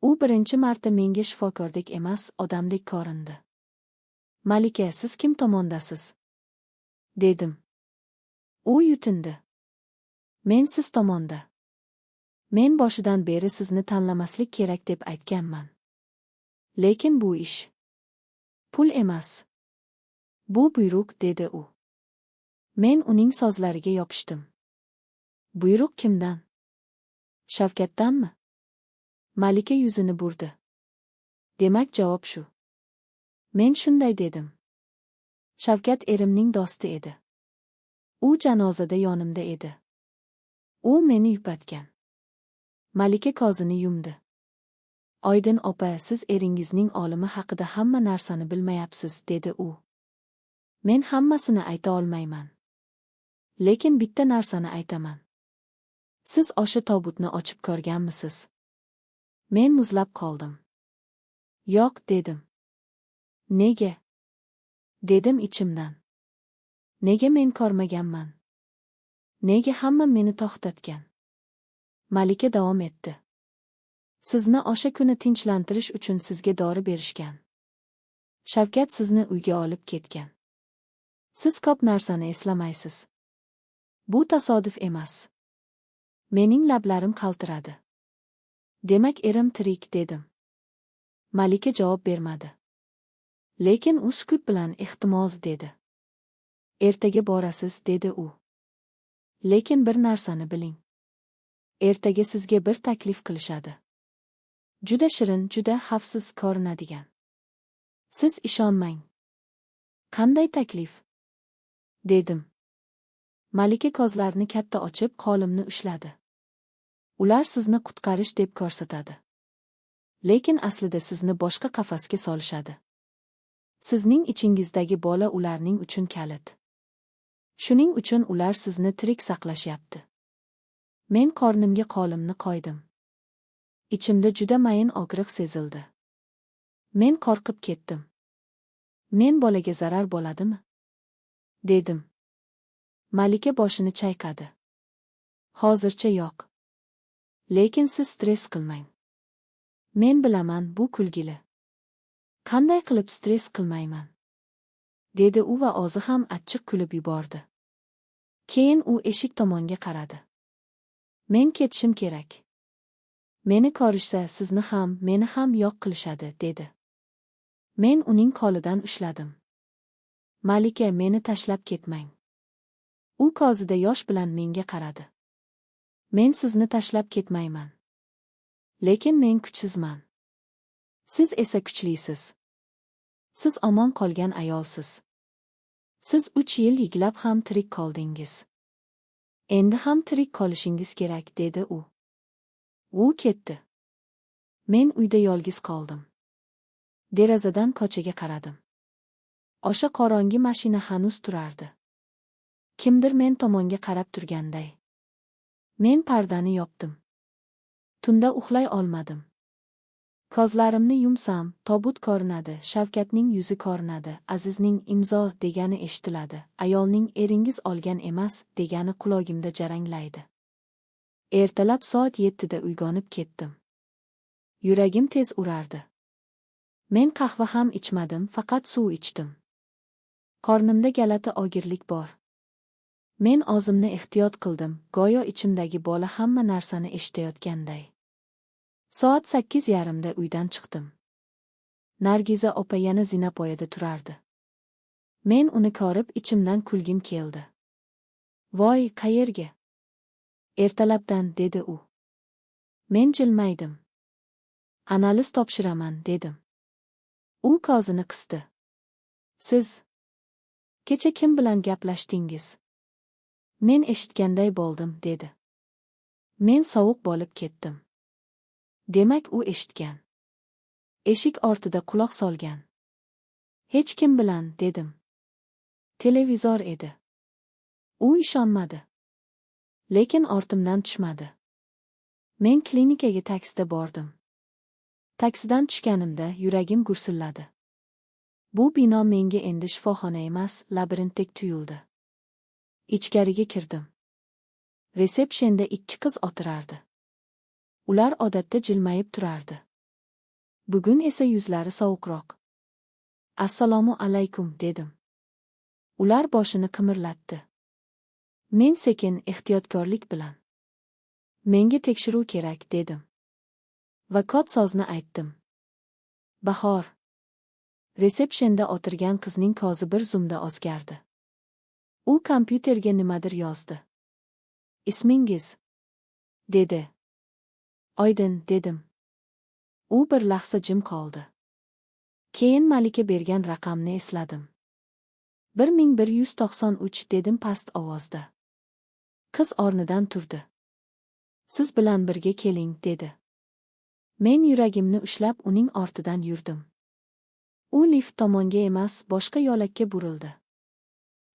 U birinchi marta menga shifokordek emas, odamdek ko'rindi. "Malika, siz kim tomondasiz?" dedim. U yutindi. "Men siz tomonda. Men boshidan beri sizni tanlamaslik kerak deb aytganman. Lekin bu ish pul emas. Bu buyruq", dedi u. Men uning so'zlariga yopishdim. "Buyruq kimdan? Shavkatdanmi?" Malika yuzini burdi. "Demak, javob shu." Men shunday dedim. Shavkat erimning do'sti edi. U janozada yonimda edi. U meni yupatgan. Malika ko'zini yumdi. "Oydin opa, siz eringizning o'limi haqida hamma narsani bilmayapsiz", dedi u. "Men hammasini ayta olmayman. Lekin bitta narsani aytaman. Siz o'sha tobutni ochib ko'rganmisiz?" Men muzlab qoldim. "Yo'q", dedim. "Nega?" dedim ichimdan. "Nega men ko'rmaganman? Nega hamma meni to'xtatgan?" Malika davom etdi. "Sizni o'sha kuni tinchlantirish uchun sizga dori berishgan. Shavkat sizni uyga olib ketgan. Siz ko'p narsani eslamaysiz. Bu tasodif emas." Mening lablarim qaltiradi. "Demak, erim tirik", dedim. Malika javob bermadi. Lekin u sukut bilan "Ehtimol", dedi. "Ertaga borasiz", dedi u. "Lekin bir narsani biling. Ertaga sizga bir taklif qilishadi. Juda shirin, juda xavfsiz ko'rinadigan. Siz ishonmang." "Qanday taklif?" dedim. Malika ko'zlarini katta ochib, qo'limni ushladi. "Ular sizni qutqarish deb ko'rsatadi. Lekin aslida sizni boshqa qafasga solishadi. Sizning ichingizdagi bola ularning uchun kalit. Shuning uchun ular sizni tirik saqlashyapti." Men qornimga qo'limni qo'ydim. Ichimda juda mayin og'riq sezildi. Men qo'rqib ketdim. "Men bolaga zarar bo'ladimi?" dedim. Malika boshini chayqadi. "Hozircha yo'q. Lekin siz stress qilmang. Men bilaman, bu kulgili. Qanday qilib stress qilmayman?" dedi u va o'zi ham achchiq kulib yubordi. Keyin u eshik tomonga qaradi. "Men ketishim kerak. Meni ko'rishsa, sizni ham, meni ham yo'q qilishadi", dedi. Men uning qo'lidan ushladim. "Malika, meni tashlab ketmang." U ko'zida yosh bilan menga qaradi. "Men sizni tashlab ketmayman. Lekin men kuchsizman. Siz esa kuchlisiz. Siz omon qolgan ayolsiz. Siz 3 yil yiglab ham tirik qoldingiz. Endi ham tirik qolishingiz kerak", dedi u. U ketdi. Men uyda yolg'iz qoldim. Derazadan ko'chaga qaradim. O'sha qorong'i mashina hanuz turardi. Kimdir men tomonga qarab turganday. Men pardani yopdim. Tunda uxlay olmadim. Ko'zlarimni yumsam, tobut ko'rinadi, Shavkatning yuzi ko'rinadi, Azizning "imzo" degani eshitiladi, ayolning "eringiz olgan emas" degani qulog'imda jaranglaydi. Ertalab soat 7da uyg'onib ketdim. Yuragim tez urardi. Men qahva ham ichmadim, faqat suv ichdim. Qornimda g'alati og'irlik bor. Men o'zimni ehtiyot qildim, go'yo ichimdagi bola hamma narsani eshitayotganday. Soat 8:30da uydan chiqdim. Nargiza opa yana zinapoyada turardi. Men uni ko'rib, ichimdan kulgim keldi. "Voy, qayerga? Ertalabdan", dedi u. Men jilmaydim. "Analiz topshiraman", dedim. U ko'zini qisdi. "Siz kecha kim bilan gaplashdingiz? Men eshitganday bo'ldim", dedi. Men sovuq bo'lib ketdim. Demak, u eshitgan. Eshik ortida quloq solgan. "Hech kim bilan", dedim. "Televizor edi." U ishonmadi. Lekin ortimdan tushmadi. Men klinikaga taksida bordim. Taksidan tushganimda yuragim gursilladi. Bu bino menga endi shifoxona emas, labirintdek tuyuldi. Ichkariga kirdim. Resepshenda ikki qiz o'tirardi. Ular odatda jilmayib turardi. Bugun esa yuzlari sovuqroq. Assalomu alaykum, dedim. Ular boshini qimirlatdi. Men sekin, ehtiyotkorlik bilan. Menga tekshiruv kerak, dedim. Va kod so'zni aytdim. Bahor. Resepshenda o'tirgan qizning ko'zi bir zumda o'zgardi. U kompyuterga nimadir yozdi. Ismingiz? Dedi. Oydin, dedim. U bir lahza jim qoldi. Keyin Malika bergan raqamni esladim. 1193, dedim past ovozda. Qiz o'rnidan turdi. Siz bilan birga keling, dedi. Men yuragimni ushlab uning ortidan yurdim. U lift tomonga emas, boshqa yo'lakka burildi.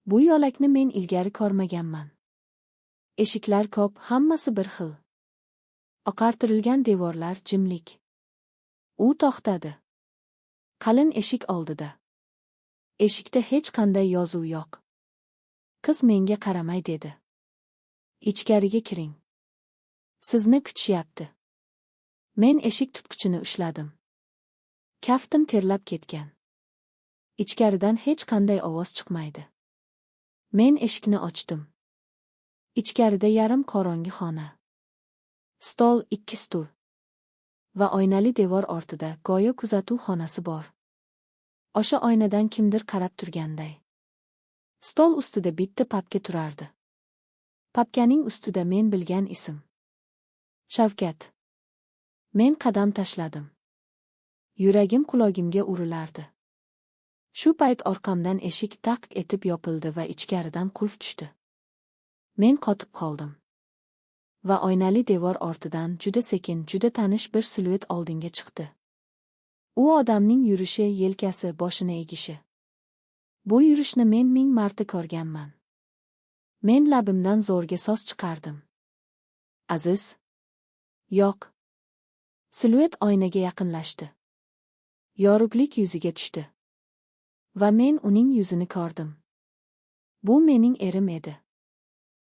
Bu yo'lakni men ilgari ko'rmaganman. Eshiklar ko'p, hammasi bir xil. Oqartirilgan devorlar, jimlik. U to'xtadi. Qalin eshik oldida. Eshikda hech qanday yozuv yo'q. Qiz menga qaramay dedi. Ichkariga kiring. Sizni kutishyapti. Men eshik tutqichini ushladim. Kaftim terlab ketgan. Ichkaridan hech qanday ovoz chiqmaydi. Men eshikni ochdim. Ichkarida yarim qorong'i xona. Stol, ikki stul. Va oynali devor ortida go'yo kuzatuv xonasi bor. O'sha oynadan kimdir qarab turganday. Stol ustida bitta papka turardi. Papkaning ustida men bilgan ism. Shavkat. Men qadam tashladim. Yuragim qulog'imga urilardi. Shu payt orqamdan eshik taq etib yopildi va ichkaridan qulf tushdi. Men qotib qoldim. Va oynali devor ortidan juda sekin, juda tanish bir siluet oldinga chiqdi. U odamning yurishi, yelkasi, boshini egishi. Bu yurishni men ming marta ko'rganman. Men labimdan zo'rga so'z chiqardim. Aziz? Yo'q. Siluet oynaga yaqinlashdi. Yorug'lik yuziga tushdi. Va men uning yuzini ko'rdim. Bu mening erim edi.